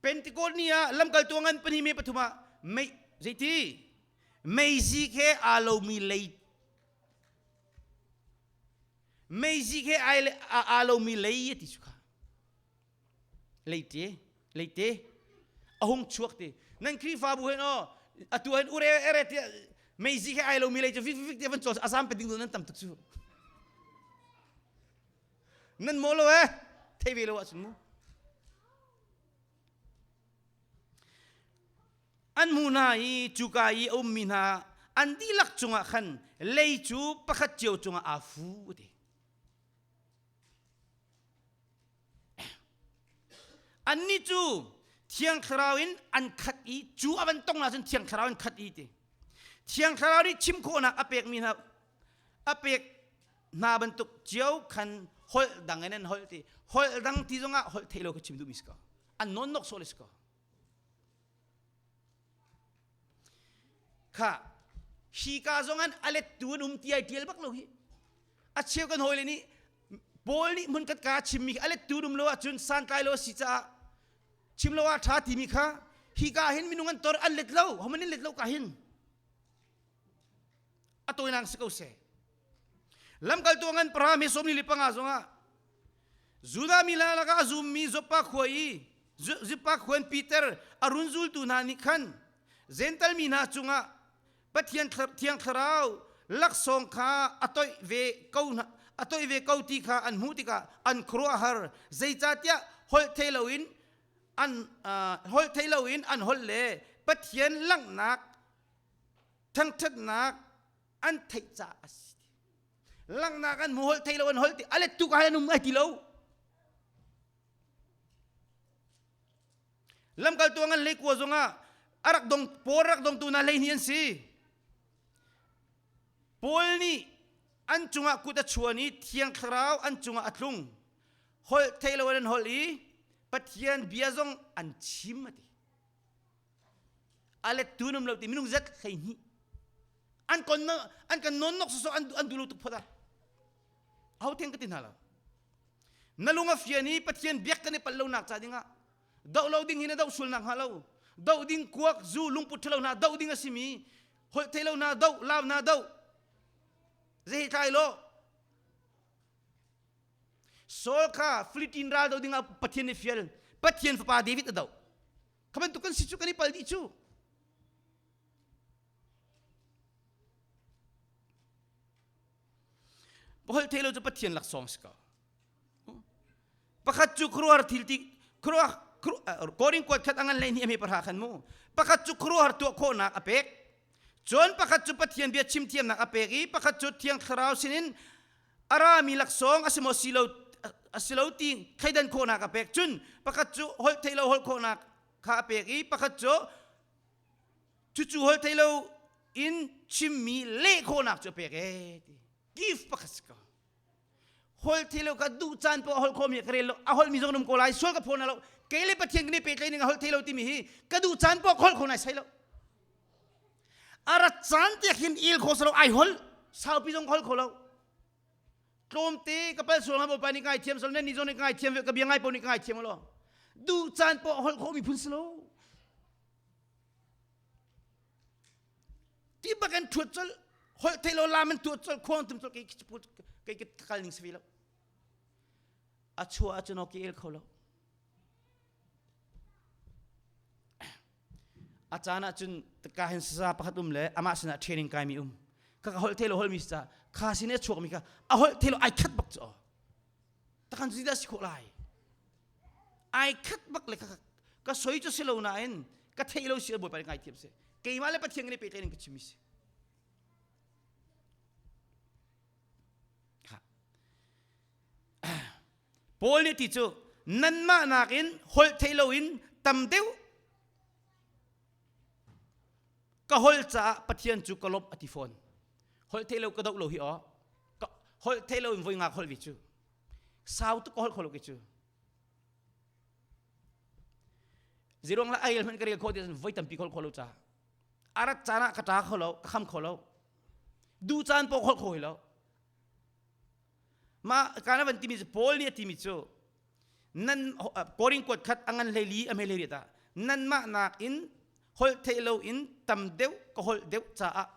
Pentecost ni ah lamkaltu ngan pahnih me pathum ah mei zeiti meizik he aa lomi lei meizik he aa lomi lei a ti cu kha leite leite a hung chuak ti nan Khrihfabu hen aw atu hen ure ere ti meizik he ai lomi lei cu fik fik ti van cawl azam pe ding nan tam tuk cu nan maw lo eh thei ve lo ahcun mu an hmu hna i cuka i a ummi hna An dihlak cungah khan lei cu pakhat cio cungah aa fu a ti. Annih cu Thiang Thlarau in an khat i cu a van tong ahcun Thiang Thlarau in khat i ti. Thiang Thlarau nih chim khawhnak a pekmi hna a pek hna bantuk cio khan holh dang in an holh ti. Holh dang ti zongah holh theih lo ka chim duhmi si ko. An nawn nok sawh le si ko. Kha hi ka zong an a lettu an um ti ai tial bak lo hi. A cheu kan hawile nih Paul nih hmun kat ka chimmi a lettu um lo ahcun santlai lo a si caah chim lo ah ṭha timi kha hi ka hin minung an tor an let lo homan in let lo ka hin a tawinak si ko seh lamkaltu ngan para me sawmli le panga zongah Judah mi hna lakah a zummi Joppa khua i Joppa khua in Peter a run zultu hna nih khan Gental mi hna cungah Pathian Thiang Thlarau laksawng kha a toih ve ko hna a toih ve ko ti kha an hmuh tikah an khuaruahhar zeicahtiah holh thei loin an holh thei loin an holh le Pathian langhnak thangṭhatnak an theih caah a si langhnak an hmu holh thei lo an holh ti a lettu ka an um ai ti lo lamkaltu ngan lei kua zongah a rak dong paul rak dongtu hna hlei hnih an si Paul nih an cungah kut a chuan i thiang thlarau an cungah a tlung holh thei lo an holh i Pathian bia zong an chim a ti a lettu um lo ti minung zat 12 an kon an kan non nok so an an duh lo tuk phot ah ho theng ka ti hna lo na lung a fian i Pathian biak kan i pal lo nak ca dingah doh lo ding hi na doh sul nak hnga lo doh ding kuak zu lungput ṭhalo hna doh ding a simi holh thei lo hna doh lau hna doh zei tlai lo Saul kha Philippine ral do dingah Pathian nih fial Pathian fapa David a doh kha bantuk kan si cu kan i pal dih cu holh thei lo cu Pathian laksawng si ko pakhat cu khuaruahhar thil ti khuaruah Korin kuat khat angan lei hnih a pahra khan mu pakhat cu khuaruahhar tuah khawhnak a pek cun pakhat cu Pathian bia chim thiamnak a pek i pakhat cu Thiang Thlarau sinin a rami laksawng a si maw si lo a si lo ti thleidan khawhnak a pek cun pakhat cu holh theih lo holh khawhnak kha a pek i pakhat cu cucu holh theih lo in chimmi leh khawhnak cu a pek e ti gift pakhat si ko holh theih lo ka duh caan poah holh khawmi ka rel lo a holh mi zong um ko lai sual ka phaw na lo kei le Pathian kan i pehtlaih ning a holh thei lo timi hi ka duh caan poah holh kho nai sai lo a rat caan tiak hin il kho salo ai hol saupi zong hol kho lo tlawmte ka pal sual nga bawipa nih ngai thiam sal nan ni zong nih ngai thiam ve ka bia ngai po nih ngai thiam lo duh caan poah holh kho mi phun si lo ti bak an thuat col holh thei lo lam an tuat col khuang tum col kei kei ka kal ning si ve lo a chuah ahcun ok el kho lo a caan ahcun ka hin saza pakhat um le amah sinah training kai mi um ka ka holh thei lo holh mi sa kha sin a chuak mi kha a holh thei lo ai khat bak cu takhan cu dah si khawh lai ai khat bak le ka ka soi cu si lo nain ka theih lo si bawipa ngai thiam si keimah le pathian kan i pehtlaih ning ka chim si Paul nih ti cu nanmah nakin holh theih loin tam deuh ka holh caah Pathian cu ka lawmh a ti fawn holh theih lo ka doh lo hi aw holh theih lo in voi nga holh ve cu sau tuk ka holh kho lo ke cu ziruang la ai hmanh ka rel kho ti voi tampi holh kho lo ca arat caan ah ka ṭa kho lo ka kham kho lo duh caan pawh holh kho hoi lo ma kana van timi cu Paul nih a timi cu nan Korin kuat khat a ngan hlei li a hme hlei riat ah nanmah nakin holh theih lo in tam deuh ka holh deuh caah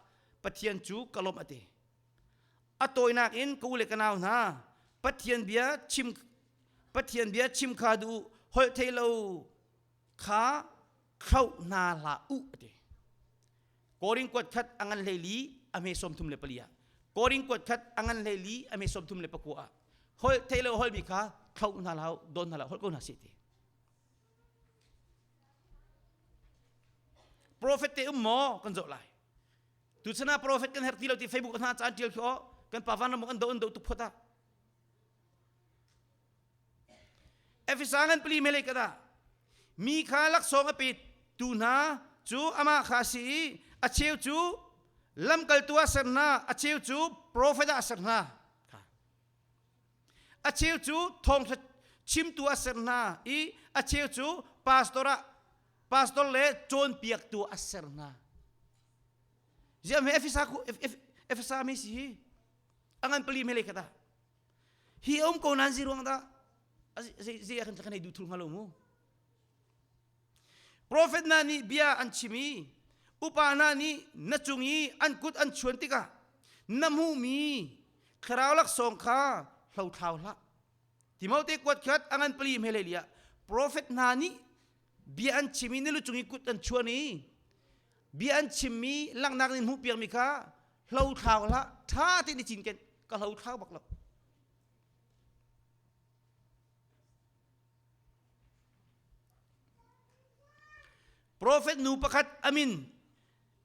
Pathian cu ka lawmh a ti a tawinak in ka u le ka nau hna Pathian bia chim Pathian bia chim kha duh holh thei lo kha khloh hna hlah u a ti Korin kuat khat a ngan hlei li a hme 34 ah Korin kuat khat a ngan hlei li a hme 39 ah holh thei lo holmi kha khloh hna hlah don hna hlah holh ko hna seh ti Prophet te um maw kan zoh lai. Tuchan ah prophet kan herh ti lo ti Facebook hna caan tial khi aw kan pa van ram an do an do tuk phot ah. Efesa ngan pali mele kada mi kha laksawng a pe tu hna cu amah kha si i a cheu cu lamkaltu ah ser hna a cheu cu profet ah ser hna a cheu cu thawngṭha chimtu ah ser hna i a cheu cu pastor ah pastor le cawnpiaktu ah ser hna ziam he Efesa Efesa mi si hi a ngan pali mele kata hi um ko nan zi ruang dah zei ah kan kan hei duh thul hnga lo mu Profet hna nih bia an chim i upa hna nih na cung i an kut an chuan tikah na hmuhmi thlarau laksawng kha hlothlau hlah. Timote kuat khat a ngan pali hme lia profet hna nih bia an chim i na lu cung i kut an chuan i bia an chimmi langhnak nin hmuhpiakmi kha hlothlau hlah ṭha tein i cinken ka hlothlau bak lo. Profet nu pakhat amin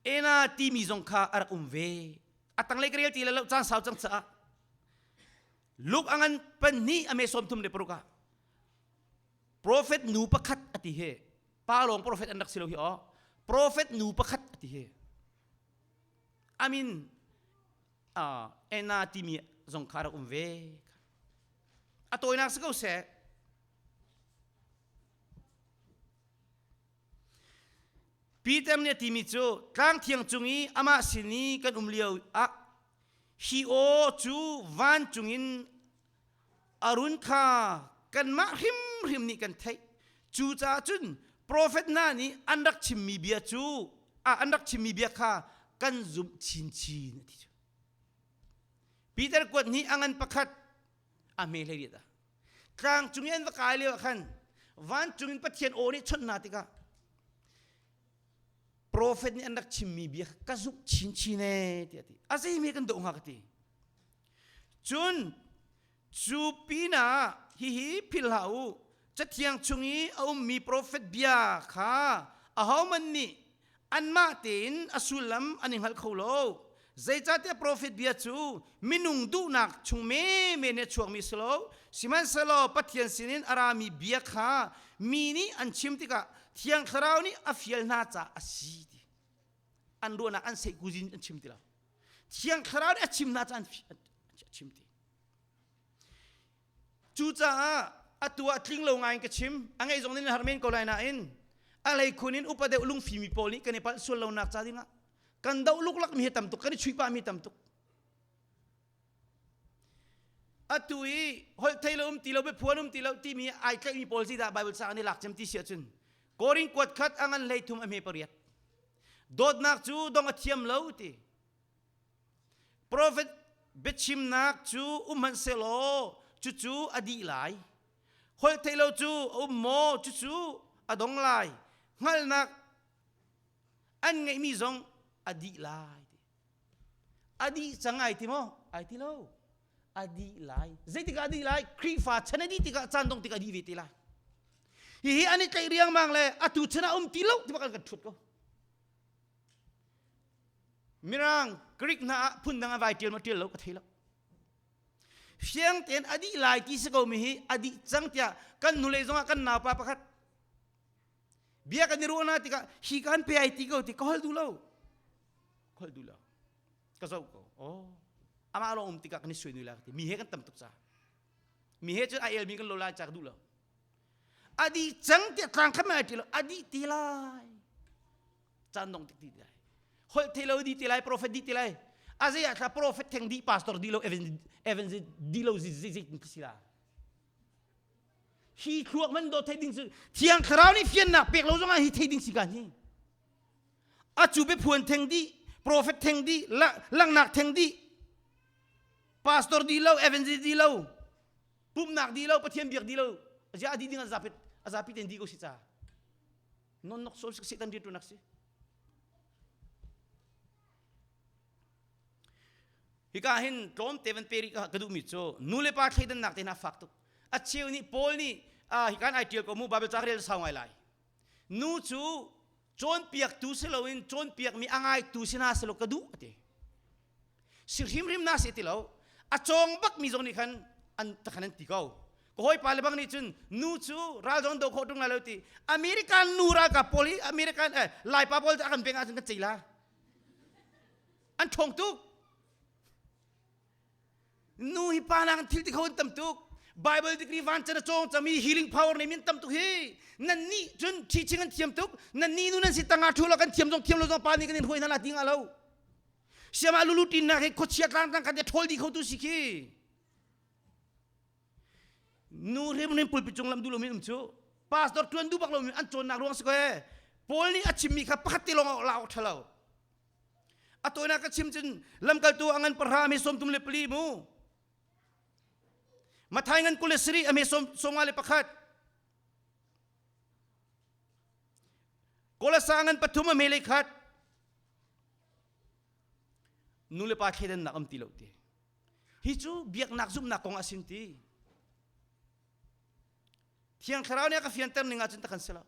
Ena timi zong kha a rak um ve. A tanglei ka rel ti lo caan sau cang caah Luke a ngan pan hnih a me 36 ah profet nu pakhat a ti he pa lawng profet an rak si lo hi aw profet nu pakhat a ti he amin Ena timi zong kha rak um ve. A tawinak si ko seh. Peter nih a timi cu tlang thiang cung i amah sin i kan um lio ah hi aw cu vancung in a run kha kanmah hrimhrim nih kan theih. Cucaah cun profet hna nih an rak chimmi bia cu an rak chimmi bia kha kan zumh chinchin a ti cu. Peter kuat nih a ngan pakhat a hme hlei riat ah tlang cung i an va kai lio ah khan vancung in Pathian aw nih chawnh hna tikah profet nih an rak chimmi bia ka zumh chinchin ee tiah a ti. A zeimi kan doh hnga ka ti. Cun cu pinah hihi philh hlah u Cathiang chung i a ummi profet bia kha ahohmanh nih anmah tein a sullam an i hngal kho lo. Zeicahtiah profet bia cu minung duhnak chung menmen in a chuakmi a si lo. Sihmanhsehlaw Pathian sinin a rami bia kha mi nih an chim tikah Thiang Thlarau nih a fial hna caah a si ti. An ruahnak an seihkuzin an chim ti lo. Thiang Thlarau nih a chim hna caah an chim ti. Cucaah atu ah tling lo ngai in ka chim. A ngeih zong nih har men ko lai nain a hleikhun in upa deuh lungfimi pawl nih kan i palh sual lonak ca dingah kan doh luklak mi hi tam tuk kan i chuih pah mi tam tuk. Atu i holh thei lo um ti lo biaphuan um ti lo timi ai tlaihmi pawl si dah Bible ca an i lak cem ti si ahcun Korin kuat khat a ngan 13 a hme pariat. Dawtnak cu dong a thiam lo ti. Profet biachimnak cu um hmanhsehlaw cucu a dih lai. Holh theih lo cu a um maw cucu a dong lai. Hngalhnak an ngeihmi zong a dih lai. A dih cang ai ti maw? Ai ti lo. A dih lai. Zeitikah a dih lai? Khrihfa chan a dih tikah caan dong tikah a dih ve te lai. Hihi an i tlaih riangmang le atu chan ah um ti lo ti bak an kan ṭhut ko. Mirang Greek hna ah phundang a vai ṭial maw ṭial lo ka thei lo. Fiang tein a dih lai ti si ko mi hi a dih cang tiah kan nule zongah kan naupa pakhat bia kan i ruah na tikah hi kan pe ai ti ko ti ka hol duh lo ka hol duh lo ka zoh ko oh amah lawng um tikah kan i suai nui la ka ti mi he kan tam tuk ca mi he cun a elmi kan lo lai ca ka duh lo a dih cang tiah tlang khat mai ti lo a dih ti lai caan dong tik ti lai holh thei lo di ti lai prophet di ti lai a zei ah thla prophet theng di pastor di lo evangelist di lo zi zi zi si la hi thluak man do thei ding su thiang thlarau nih fiannak pek lo zongah hi thei ding si kan hi a cu be phuan theng di prophet theng di langnak theng di pastor di lo evangelist di lo pumnak di lo pathian biak di lo zia di ding a zapi a zapi ten di ko si ca non nok so satan rian tunak si hika hin tlawm te van peri ka duhmi cu nu le pa thleidannak te hna fak tuk a cheu nih Paul nih hikan ai tial ko mu Bible ca rel sau ngai lai nu cu Cawnpiaktu si loin cawnpiakmi a ngaitu si hna selaw ka duh a ti. Si hrimhrim na si ti lo. A cawng bakmi zong nih khan an takhan an ti ko. Ka hawipa le bang nih cun nu cu ral zong do khawh ṭung lai lo ti. American nu ralkap pawl hi American eh, Laipa pawl a kan beng ahcun kan cei la. An ṭhawng tuk. Nu hi pa nak thil ti kho an tam tuk. Bible degree van chan a cawng cami healing power nei min tam tuk hi. Nan nih cun teaching an thiam tuk. Nan ni nu nan si tanga thu lo kan thiam zong thiam lo zong pa nih kan in hruai hna la ti nga lo. Siama lulu tin nak hi khuachia tlang tlang kan te ṭhawl di kho tu si khi. Nu hrim pulpit cung lam duh lomi um cu pastor ṭuan duh bak lomi an cawnnak ruang si ko ee. Paul nih a chimmi kha pakhat te lawng la awk ṭha lo. A tawinak ka chim cun lamkaltu a ngan pahra a hme 34 mu. Mathai ngan 27 a hme 51. Kolasa ngan pathum a hme le khat. Nu le pa thleidannak um ti lo ti. Hi cu biaknak zumhnak kong a sin ti. Thiang Thlarau nih a ka fianter ning ahcun tak an si lo.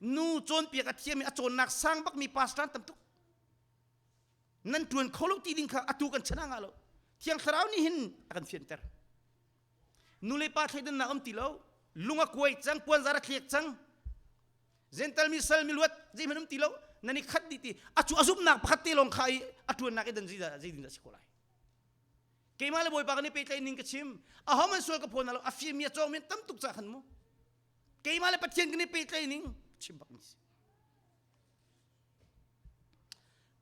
Nu cawnpiak a thiam i a cawnnak sang bakmi pastor an tam tuk. Nan ṭuan kho lo ti ding kha atu kan chan ah ngah lo. Thiang Thlarau nih hin a kan fianter. Nu le pa thleidannak um ti lo. Lung a kuai cang, puanzar a thliak cang. Gentle mi sal mi luat zeihmanh um ti lo. Nan i khat dih ti. A cu a zumhnak pakhat te lawng kha i a ṭuannak i dan zeitin dah si ko lai. Keimah le Bawipa kan i pehtlaih ning ka chim. Aho man sual ka phaw hna lo. A fim mi a cawng mi tam tuk ca khan mu. Keimah le Pathian kan i pehtlaih ning chim bak mi si.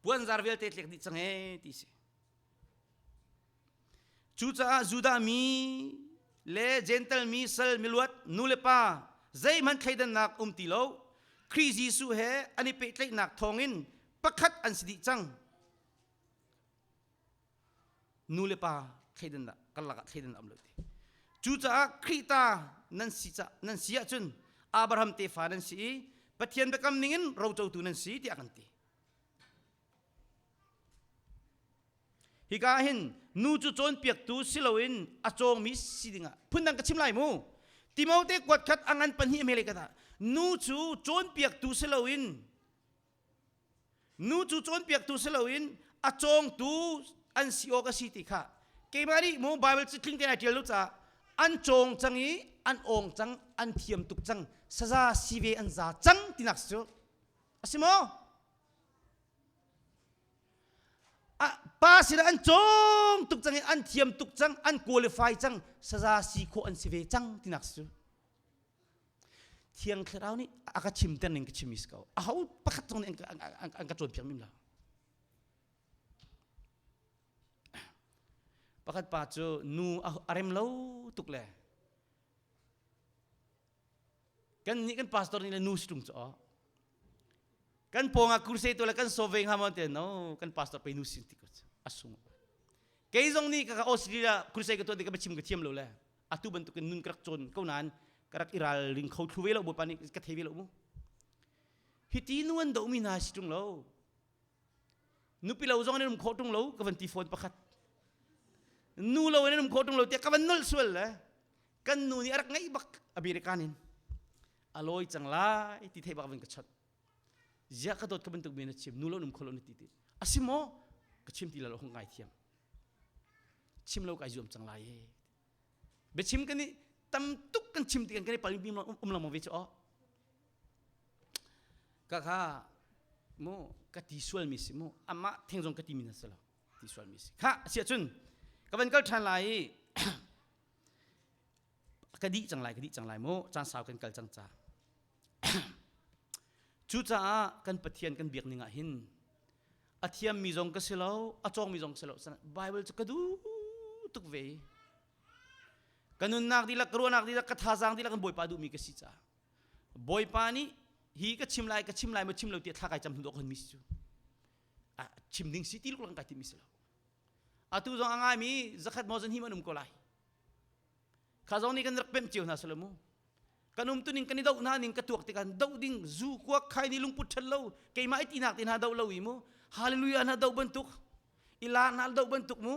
Puanzar vialte tlek dih cang ee ti si. Cucaah Judah mi le Gentle mi sal miluat nu le pa zeihmanh thleidannak um ti lo. Khrih Jesuh he an i pehtlaihnak thawngin pakhat an si dih cang. Nu le pa thleidannak karlak ah thleidan um lo ti. Cucaah Khrih ta nan si ca nan si ahcun Abraham tefa nan si i Pathian biakam ningin rocotu nan si tiah kan ti. Hika ah hin nu cu cawnpiaktu si loin a cawngmi si dingah phundang ka chim lai mu. Timote kuat khat a ngan pahnih hmele ka dah. Nu cu cawnpiaktu si loin nu cu cawnpiaktu si loin a cawngtu an si awk a si ti kha keimah nih mu Bible cu tling tein ai ṭial lo caah an cawng cang i an awng cang an thiam tuk cang saza si ve an za cang tinak si cu a si maw? Pa sinah an cawng tuk cang i an thiam tuk cang an qualify cang saza si khawh an si ve cang tinak si cu Thiang Thlarau nih a ka chimter ning ka chim mi si ko aho pakhat zong nih an ka cawnpiak mim lo pakhat pa cu nu a rem lo tuk le kan nih kan pastor nih le nu si tung cu kan pawng ah crusade tu le kan so ve hnga maw te no kan pastor pe nu sin ti ko a sung kei zong nih ka ka Australia crusade ka tuah ti ka chim ka thiam lo le atu bantukin nun ka rak cawn ko nain ka rak i ralring kho thlu ve lo bawipa nih ka thei ve lo mu hiti nu an dohmi hna si ṭung lo nupi lo zong an um khawh ṭung lo ka van ti phone pakhat nu lo in an um khawh ṭung lo tiah ka van nolh sual le kan nu nih a rak ngeih bak American in a lawi cang lai ti theih bak van ka chawnh ziah ka dawt ka bantuk mi na chim nu lo um kho lo na ti ti asi maw ka chim ti la lo hung ngai thiam chim lo kai zuam cang lai e biachim kan i tam tuk kan chim ti kan kan i pal um lo ve chu o ka kha mu ka ti sual mi si mu amah theng zong ka ti mi na si lo ti sual mi si kha asiah cun ka van kal ṭhan lai i ka dih cang lai ka dih cang lai mu caan sau kan kal cang ca cucaah kan Pathian kan biak ning ah hin a thiammi zong ka si lo a cawngmi zong ka si lo Bible cu ka duh tuk ve ka nunnak dihlak ka ruahnak dihlak ka thazaang dihlak kan Bawipa duhmi ka si caah Bawipa nih hi ka chim lai ka chim lai maw chim lo tiah thla kai cam hnu dawh ka hun mi si cu chim ding si ti luk lang kai timi si lo atu zong a ngaimi zakhat maw zan hi an um ko lai kha zong nih kan rak pemh cio hna salo mu kan um tuning kan i doh hna ning ka tuak tikah doh ding zu kuak khai ni lungput ṭhat lo keimah i tinak te hna doh lo i mu hallelujah hna doh bantuk ila hna doh bantuk mu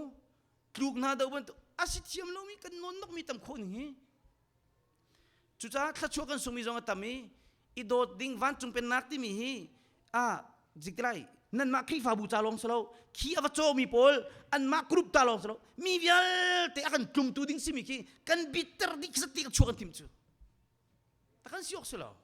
tluk hna doh bantuk asi thiam lo mi kan non nok mi tam khawh ning hi cucaah thluachuah kan sungmi zong a tam i. I dawt ding vancung pennak timi hi a ziktilai nanmah Khrihfabu ca lawng si lo khi a va cawmi pawl anmah group ta lawng si lo mi vialte a kan tlungtu ding simi khi kan bitter dih khi ti chuak an tim cu ta kan si awk si lo.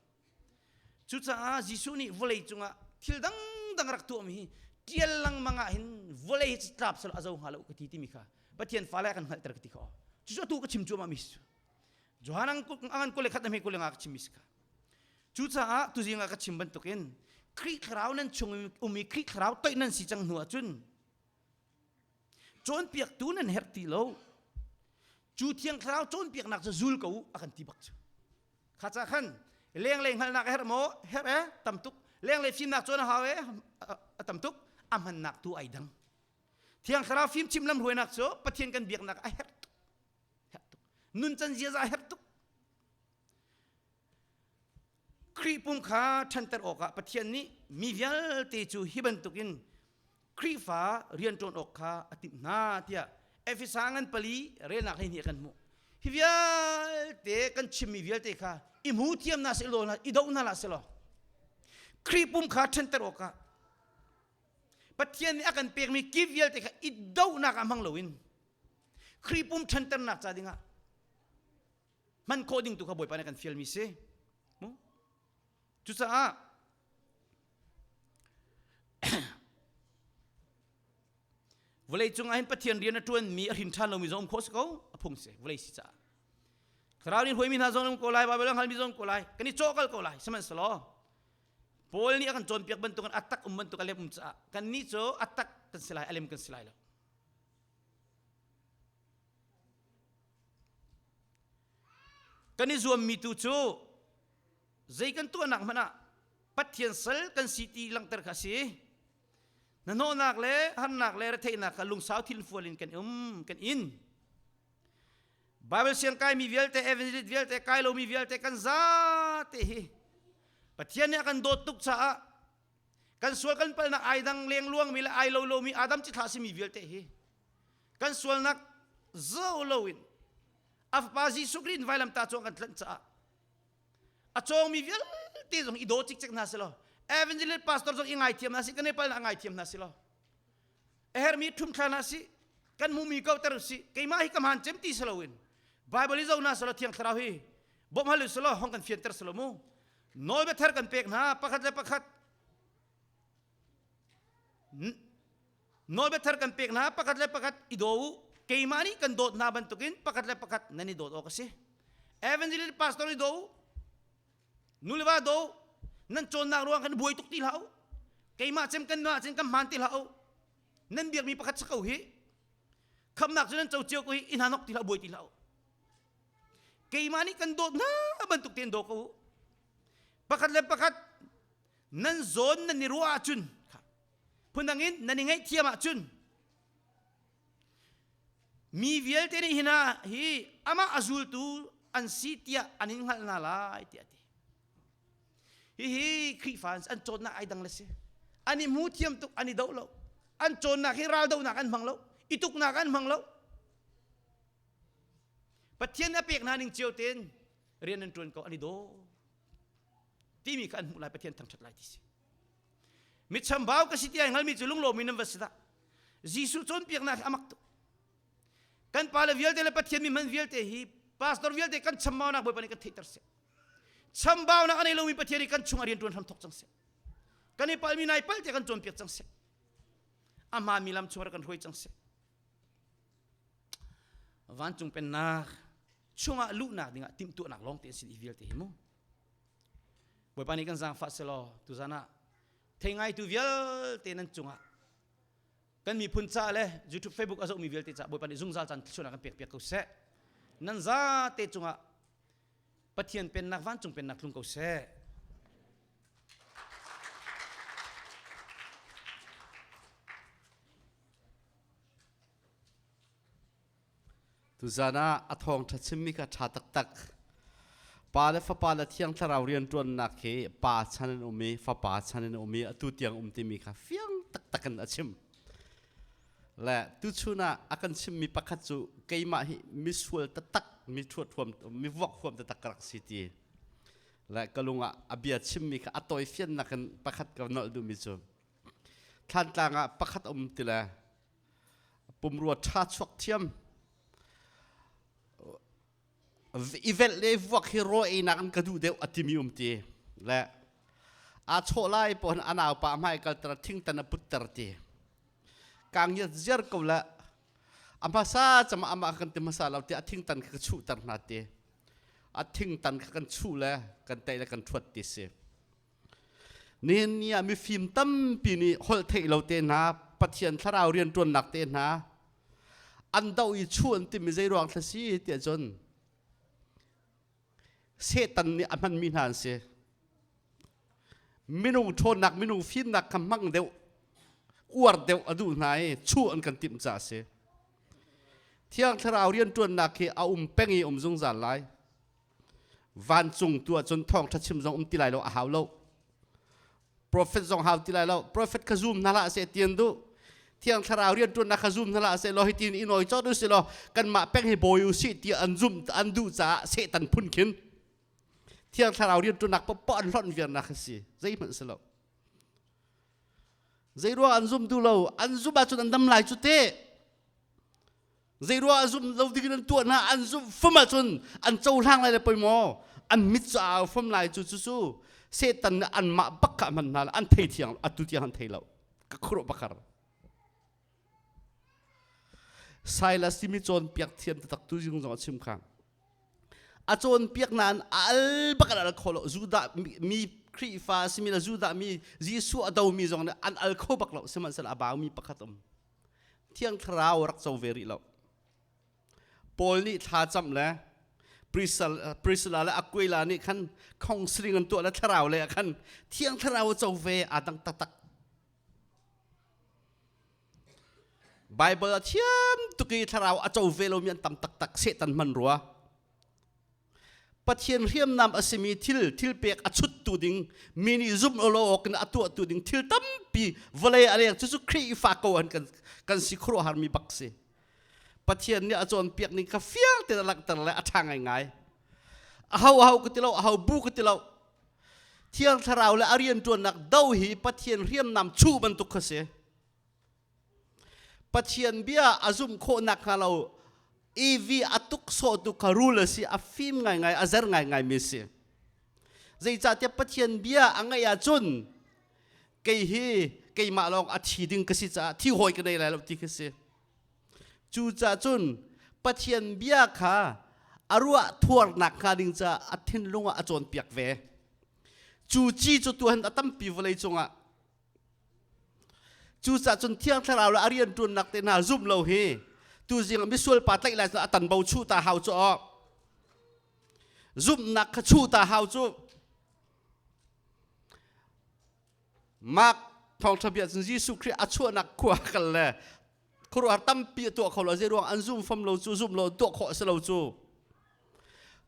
Cucaah Jesuh nih vawlei cungah thil dangdang rak tuahmi hi ṭial lengmang ah hin vawlei hi tlap sel a zo hnga lo ka ti timi kha Pathian fale kan hngalhter ka ti kha. Cucu atu ka chim cuahmah mi si. Johan angan kule khat na hme kule nga ka chim mi si kha. Cucaah tuzing ah ka chim bantukin Khrih thlarau nan chung um i Khrih thlarau toih nan si cang hnu ahcun cawnpiaktu nan herh ti lo. Cu thiang thlarau cawnpiaknak cu zul ko u a kan ti bak cu. Kha ca khan lenglei hngalhnak a herh maw? Herh e, tam tuk. Lenglei fimnak cawn a hau e, a tam tuk. A hmannak tu ai dang. Thiang thlarau fimchim lamhruainak cu Pathian kan biaknak a herh tuk. Herh tuk. Nuncan ziaza a herh tuk. Khrih pum kha ṭhanter awkah Pathian nih mi vialte cu hi bantukin Khrihfa rianṭuan awk kha a timh hna tiah Efesa ngan pali relnak 12 kan hmuh. Hi vialte kan chimmi vialte kha i hmu thiam hna seh law i do hna hlah seh law Khrih pum kha ṭhanter awkah Pathian nih a kan pekmi ki vialte kha i dohnak ah hmang loin Khrih pum ṭhanternak ca dingah hman khawh ding tu kha Bawipa nih kan fialmi si. Mu? Cucaah vawlei cung ah hin Pathian rian a ṭuanmi a hrin ṭhan lomi zong um khawh si ko a phung si vawlei si caah thlarau nih hruaimi hna zong um ko lai Baibal a hngalmi zong ko lai kan i cawhkal ko lai sihmanhsehlaw Paul nih a kan cawnpiak bantukin a tak um bantuk a lem um caah kannih cu a tak kan si lai a lem kan si lai lo. Kan i zuammi tu cu zei kan tuahnak hmanh ah Pathian sal kan si ti langhter kha a si. Hnahnawhnak le harnak le retheihnak kha lungsau thilfual in kan um kan in. Bible siang kaimi vialte, evangelist vialte, kai lomi vialte kan zate hi Pathian nih a kan dawt tuk caah kan sual kan palnak ai dang leng luangmi le ai lo lomi Adam cithlah simi vialte hi kan sualnak zo loin a fapa Jesuh Khrih in vailamtah cung kan tlanh caah a cawngmi vialte zong i daw cikcek hna selaw evangelist pastor zong i ngaithiam hna si kan i palnak ngaithiam hna selaw a hermi ṭhumthla hna si kan hmumi kauter si keimah hi ka hmaan cem ti si loin Bible i zo hna selaw Thiang Thlarau hi bawmh hal selaw hong kan fianter selaw mu nawlbia thar kan pek hna pakhat le pakhat Nawlbia thar kan pek hna, pakhat le pakhat i daw u. Keimah nih kan dawt hna bantukin pakhat le pakhat nan i dawt awk a si. Evangelist pastor i daw u. Nu le va daw u. Nan cawnnak ruang kan buai tuk ti hlah u. Keimah cem kan mah cem kan hmaan ti hlah u. Nan biakmi pakhat si ko hi. Khamnak cu nan co cio ko hi i hna nok ti hlah buai ti hlah u. Keimah nih kan dawt hna bantuk tein daw ko u. Pakhat le pakhat nan zawn nan i ruah ahcun phundang in nan i ngaihthiam ahcun mi vialte nih hina hi amah a zultu an si tiah an in hngalh hna lai tiah a ti. Hihi Khrihfa an cawnnak ai dang le si. An i hmu thiam tuk, an i doh lo. An cawnnak hi raldohnak an hmang lo, i tuknak an hmang lo. Pathian a pek hna ning cio tein rian an ṭuan ko, an i daw. Timi kha an hmuh lai, Pathian thangṭhat lai ti si. Mi chambau ka si ti ai hngalmi cu lunglawm in nan va si dah. Jesuh cawnpiaknak hi a mak tuk. Kan pale vialte le Pathian mi hman vialte hi pastor vialte kan chambaunak Bawipa nih kan theihter seh. Chambaunak a nei lomi Pathian nih kan chung a rian ṭuan hram thok cang seh. Kan i palmi nai pal tiah kan cawnpiak cang seh. A hmaanmi lam chung rak kan hruai cang seh. Vancung pennak chungah luhnak dingah timhtuahnak lawng te an sin i vialte hi mu. Bawipa nih kan zaangfah selaw tuzan ah thei ngaitu vialte nan cungah kan miphun ca le YouTube Facebook a zohmi vialte ca Bawipa nih zungzal caan thluachuahnak kan pek piak ko seh. Nan zate cungah Pathian pennak vancung pennak tlung ko seh. Tuzan ah a thawngṭha chimmi kha ṭha taktak. Pa le Fapa le Thiang Thlarau rianṭuannak hi Pa chan in um i Fapa chan in um i atu tiang um timi kha fiang taktak in a chim. Le tuchun ah a kan chimmi pakhat cu keimah hi misual taktak, mi ṭhuat huam, mi vuak huam taktak ka rak si ti. Le ka lung ah a bia chimmi kha a tawi fiannak in pakhat ka nolh duhmi cu Thlantlang ah pakhat um ti le pumrua ṭha chuak thiam i velh le vuak hi raw einak in ka duh deuh a timi um ti le aa chawh lai pawh a naupa hmai kalter thingtan a putter ti kaangiat ziar ko le a hmasa cama amah kan ti hmasa lo ti a thingtan kha ka chuhter hna ti a thingtan kha kan chuh le kan tei le kan ṭhuat ti si nihin ni ah mifim tampi nih holh theih lo te hna Pathian thlarau rianṭuannak te hna an doh i chuh an timi zei ruang thla si tiah cun Satan nih a hmanmi hna an si. Minung ṭhawnnak, minung fimnak kha hmang deuh, uar deuh a duh hna i chuh an kan timh caah a si. Thiang Thlarau rianṭuannak hi a um peng i um zungzal lai. Vancung tu ahcun thawngṭha chim zong um ti lai lo a hau lo. Prophet zong hau ti lai lo. Prophet kha zum hna hlah seh ti an duh. Thiang Thlarau rianṭuannak kha zum hna hlah seh law hitin i nawi cawt usih law kanmah peng hi bawi usih ti an zum an duh caah Satan phun khin Thiang Thlarau rianṭuannak paohpaoh an hlonh viarnak a si. Zeihmanh si lo. Zeiruang an zum duh lo? An zumh ahcun an dam lai cu teh. Zeiruang an zumh lo ding in an tuah hna? An zumh fum ahcun an cohlang lai le poi maw? An mit cu a au fum lai cu cu cu Satan nih anmah bak kha a hman hna an thei thiang atu tiang an thei lo. Ka khuruah bakar. Silas timi cawnpiak thiam taktak tu zing zong a chim kha. A cawnpiak nain a al bak an al kho lo. Judah mi Khrihfa simi le Judah mi Jesuh a domi zong nih an al kho bak lo. Sihmanhsehlaw a baumi pakhat um. Thiang Thlarau rak co ve rih lo. Paul nih thla camh le Priscilla le Aquila nih khan counseling an tuah le thlarau le ah khan Thiang Thlarau a co ve aa dang taktak. Bible a thiam tuk i thlarau a co ve lomi an tam taktak Satan hman rua. Pathian hriamnam a simi thil thil pek a chuttu ding mi nih zumh lo awk in a tuahtu ding thil tampi vawlei a leng cucu Khrihfa ko an kan kan si khuaruahhar mi bak si. Pathian nih a cawnpiak ning kha fiang tein a langhter le a ṭha ngaingai. Aho aho ka ti lo, aho bu ka ti lo. Thiang Thlarau le a rianṭuannak do hi Pathian hriamnam chuh bantuk kha si. Pathian bia a zumh khawh nakhnga lo EV a tuk sawhtu kha rul a si, a fim ngaingai, a zer ngaingai mi si. Zeicahtiah Pathian bia a ngaih ahcun kei hi keimah lawng a thi ding ka si caah thi hawi ka nei lai lo ti khi si. Cucaah cun Pathian bia kha a ruah thuarnak hnga ding caah a thinlung ah a cawnpiak ve. Cu ci cu tuhan a tampi vawlei cungah. Cucaah cun Thiang Thlarau le a rianṭuannak te hna zumh lo hi tuzing ah misual pa tlaih lai a tanbo chuh ta hau cu aw. Zumhnak kha chuh ta hau cu. Mark thawngṭha bia cun Jesuh Khrih a chuahnak khua kal le khuaruahhar tampi a tuah kho lo zei ruang an zum fam lo cu zum lo tuah khawh a si lo cu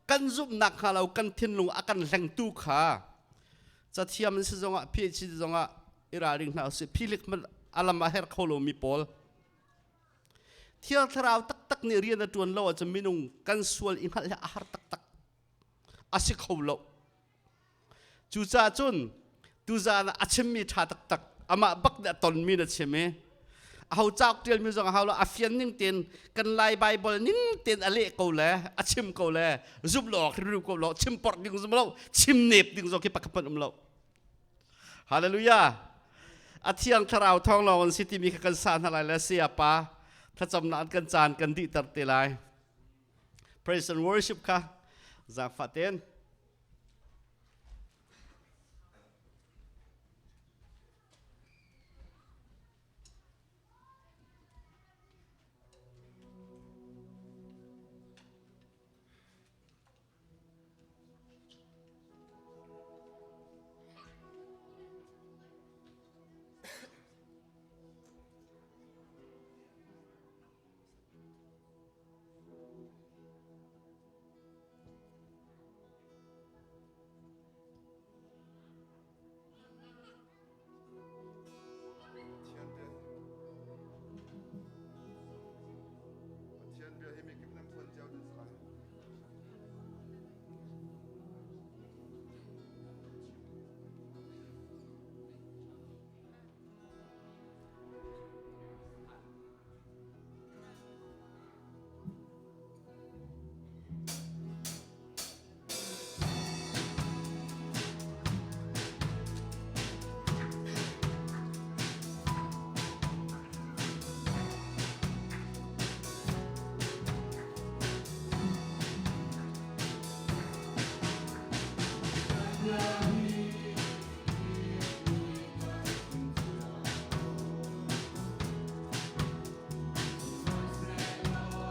kan zumhnak hnga lo kan thinlung a kan hlengtu kha cathiam an si zongah PhD zongah i ralring hna usih philik hmanh alam a her kho lomi pawl Thiang Thlarau taktak nih rian a ṭuan lo ahcun minung kan sual i hngalh hi a har taktak a si kho lo. Cucaah cun tuzaan ah a chimmi ṭha taktak amah bak nih a tonmi na chim i aho cauk ṭialmi zong a hau lo a fian ning tein kan Lai Baibal ning tein a leh ko le a chim ko le zumh lo awk hrimhrim ko lo chim porh ding zum lo chim nep ding zong khi pakhat hmanh um lo Hallelujah a thiang thlarau thawng lawng an si timi kha kan sa hna lai le saya pa thlacamnak an kan caan kan dihter te lai praise and worship kha zaangfah tein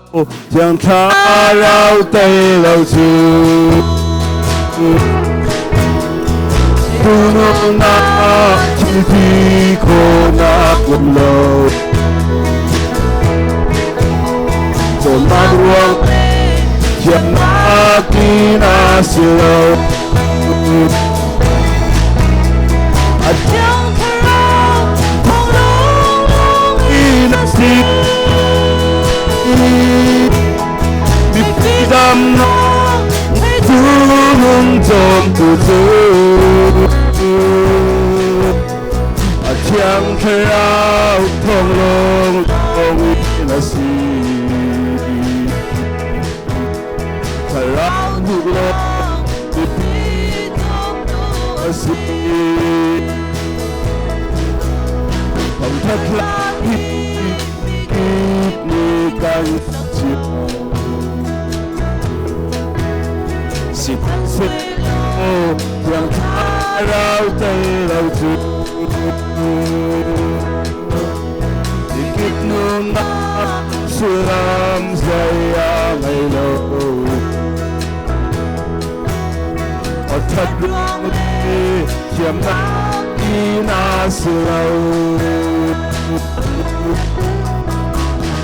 Thiang Thlarau tel lo cu Tunungnak thilti khawhnak um lo. Cawnnak ruang thiamnak in a si lo. A Thiang Thlarau thawng lawnglawng in a si. Mipi damnak theitu tunung cawmtu cu A Thiang Thlarau thawng lawnglawng in a si. Thlarau duh lawng mipi cawmtu a si. Thangṭhat hla hi ni kan chim. Sihmanhsehlaw Thiang Thlarau tel lo cu mikip nunnak sullam zei a ngei lo. Awṭhat ruang i thiamnak ti na si lo.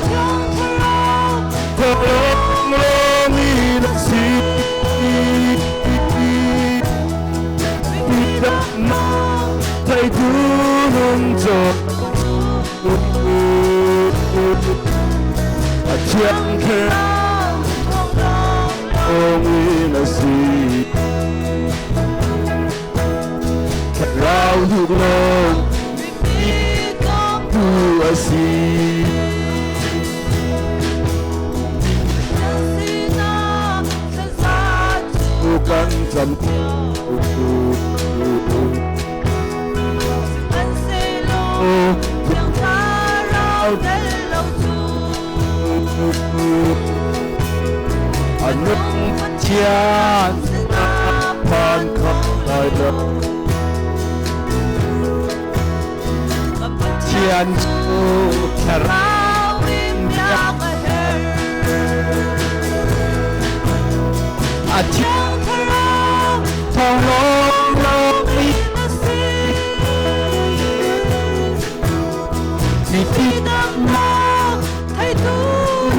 Thiang Thlarau Thawng in a si. mipi damnak Theitu nung caw A Thiang Thlarau thawng lawnglawng Thlarau in a si. Thlarau duh lawng mipi cawmtu tu a si. Nan sinak thlaza cu Kan cam Sihmanhsehlaw Thiang Thlarau tel lo cu A nung Pathian sinah phan kho lai lo. Ka Pathian Pathian cu Thlarau Thlarau in biak a herh. A Thiang Thiang Thlarau thawng lawnglawng in a si. Mipi Damnak theitu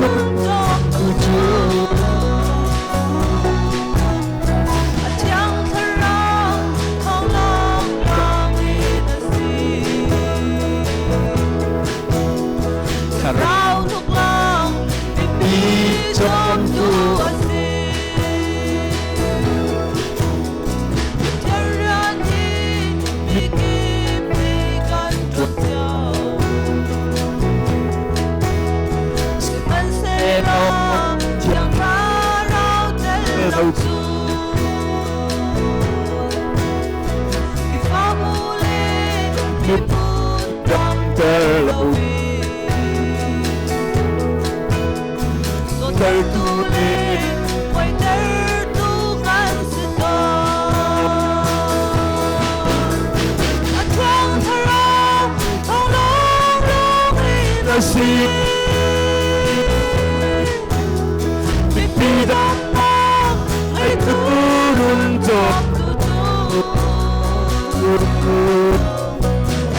nun cawmtu cu A Thiang Thlarau thawng lawnglawng in a si. Thlarau Thlarau tuk lawng mipi cawmtu a si. Pathian rian hi mikip nih kan ṭuan cio. Sihmanhsehlaw Thiang Thlarau tel lo cu Khrihfabu le miphun tel lo Zawttertu le puaitertu kan si tawn. A Thiang Thlarau thawng lawnglawng in a si. Mipi damnak ngeitu Nun cawmtu cu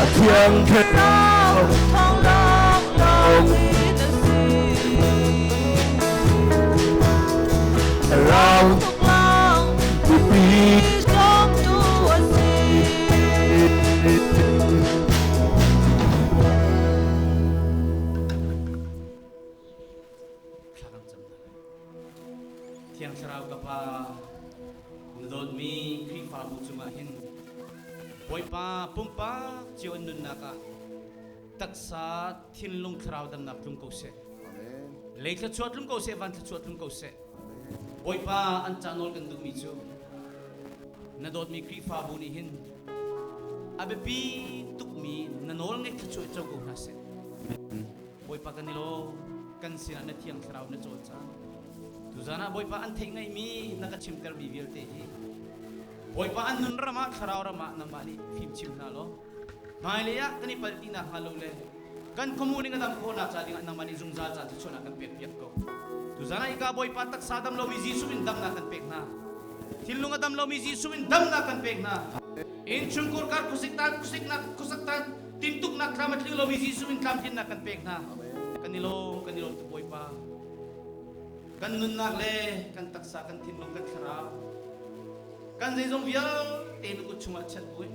A Thiang Thlarau thawng lawnglawng in a si. Thlarau Tuk lawng mipi cawmtu a si. Thla kan cam hna lai. Thiang Thlarau ka Pa, na dawtmi Khrihfabu cungah hin Bawipa pumpak cio an nunnak ah taksa thinlung thlarau damnak tlung ko seh. Lei thluachuah tlung ko seh, van thluachuah tlung ko seh. Bawipa an ca nawl kan duhmi cu na dawtmi Khrihfabu nih hin a biapi tukmi na nawl ngeih thluachuah co ko hna seh. Bawipa kan i lawm, kan sinah na Thiang Thlarau na cawlcang. Tuzan ah Bawipa an theih ngaimi na ka chimtermi vialte hi Bawipa an nun ram ah thlarau ram ah nangmah nih fim chim hna law hmailei ah kan i palh ti nakhnga lo le Kan khuamu ning a dam khawhnak ca dingah nangmah nih zungzal ca thluachuahnak kan pek piak ko. Tuzan ah hika Bawipa taksa dam lomi Jesuh in damnak kan pek hna. Thinlung a dam lomi Jesuh in damnak kan pek hna. Innchungkhur kar khuasik tan khuasiknak khuasak tan tintuknak tlam a tling lomi Jesuh in tlamtlinnak kan pek hna. Kan i lawm, kan i lawm tuk Bawipa. Kan nunnak le kan taksa, kan thinlung, kan thlarau, kan zeizong vialte na kut chungah chiat buin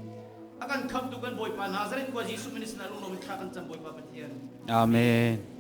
a kan khamtu kan Bawipa Nazareth khua Jesuh min sinah lunglawm in thla kan cam Bawipa Pathian. Amen.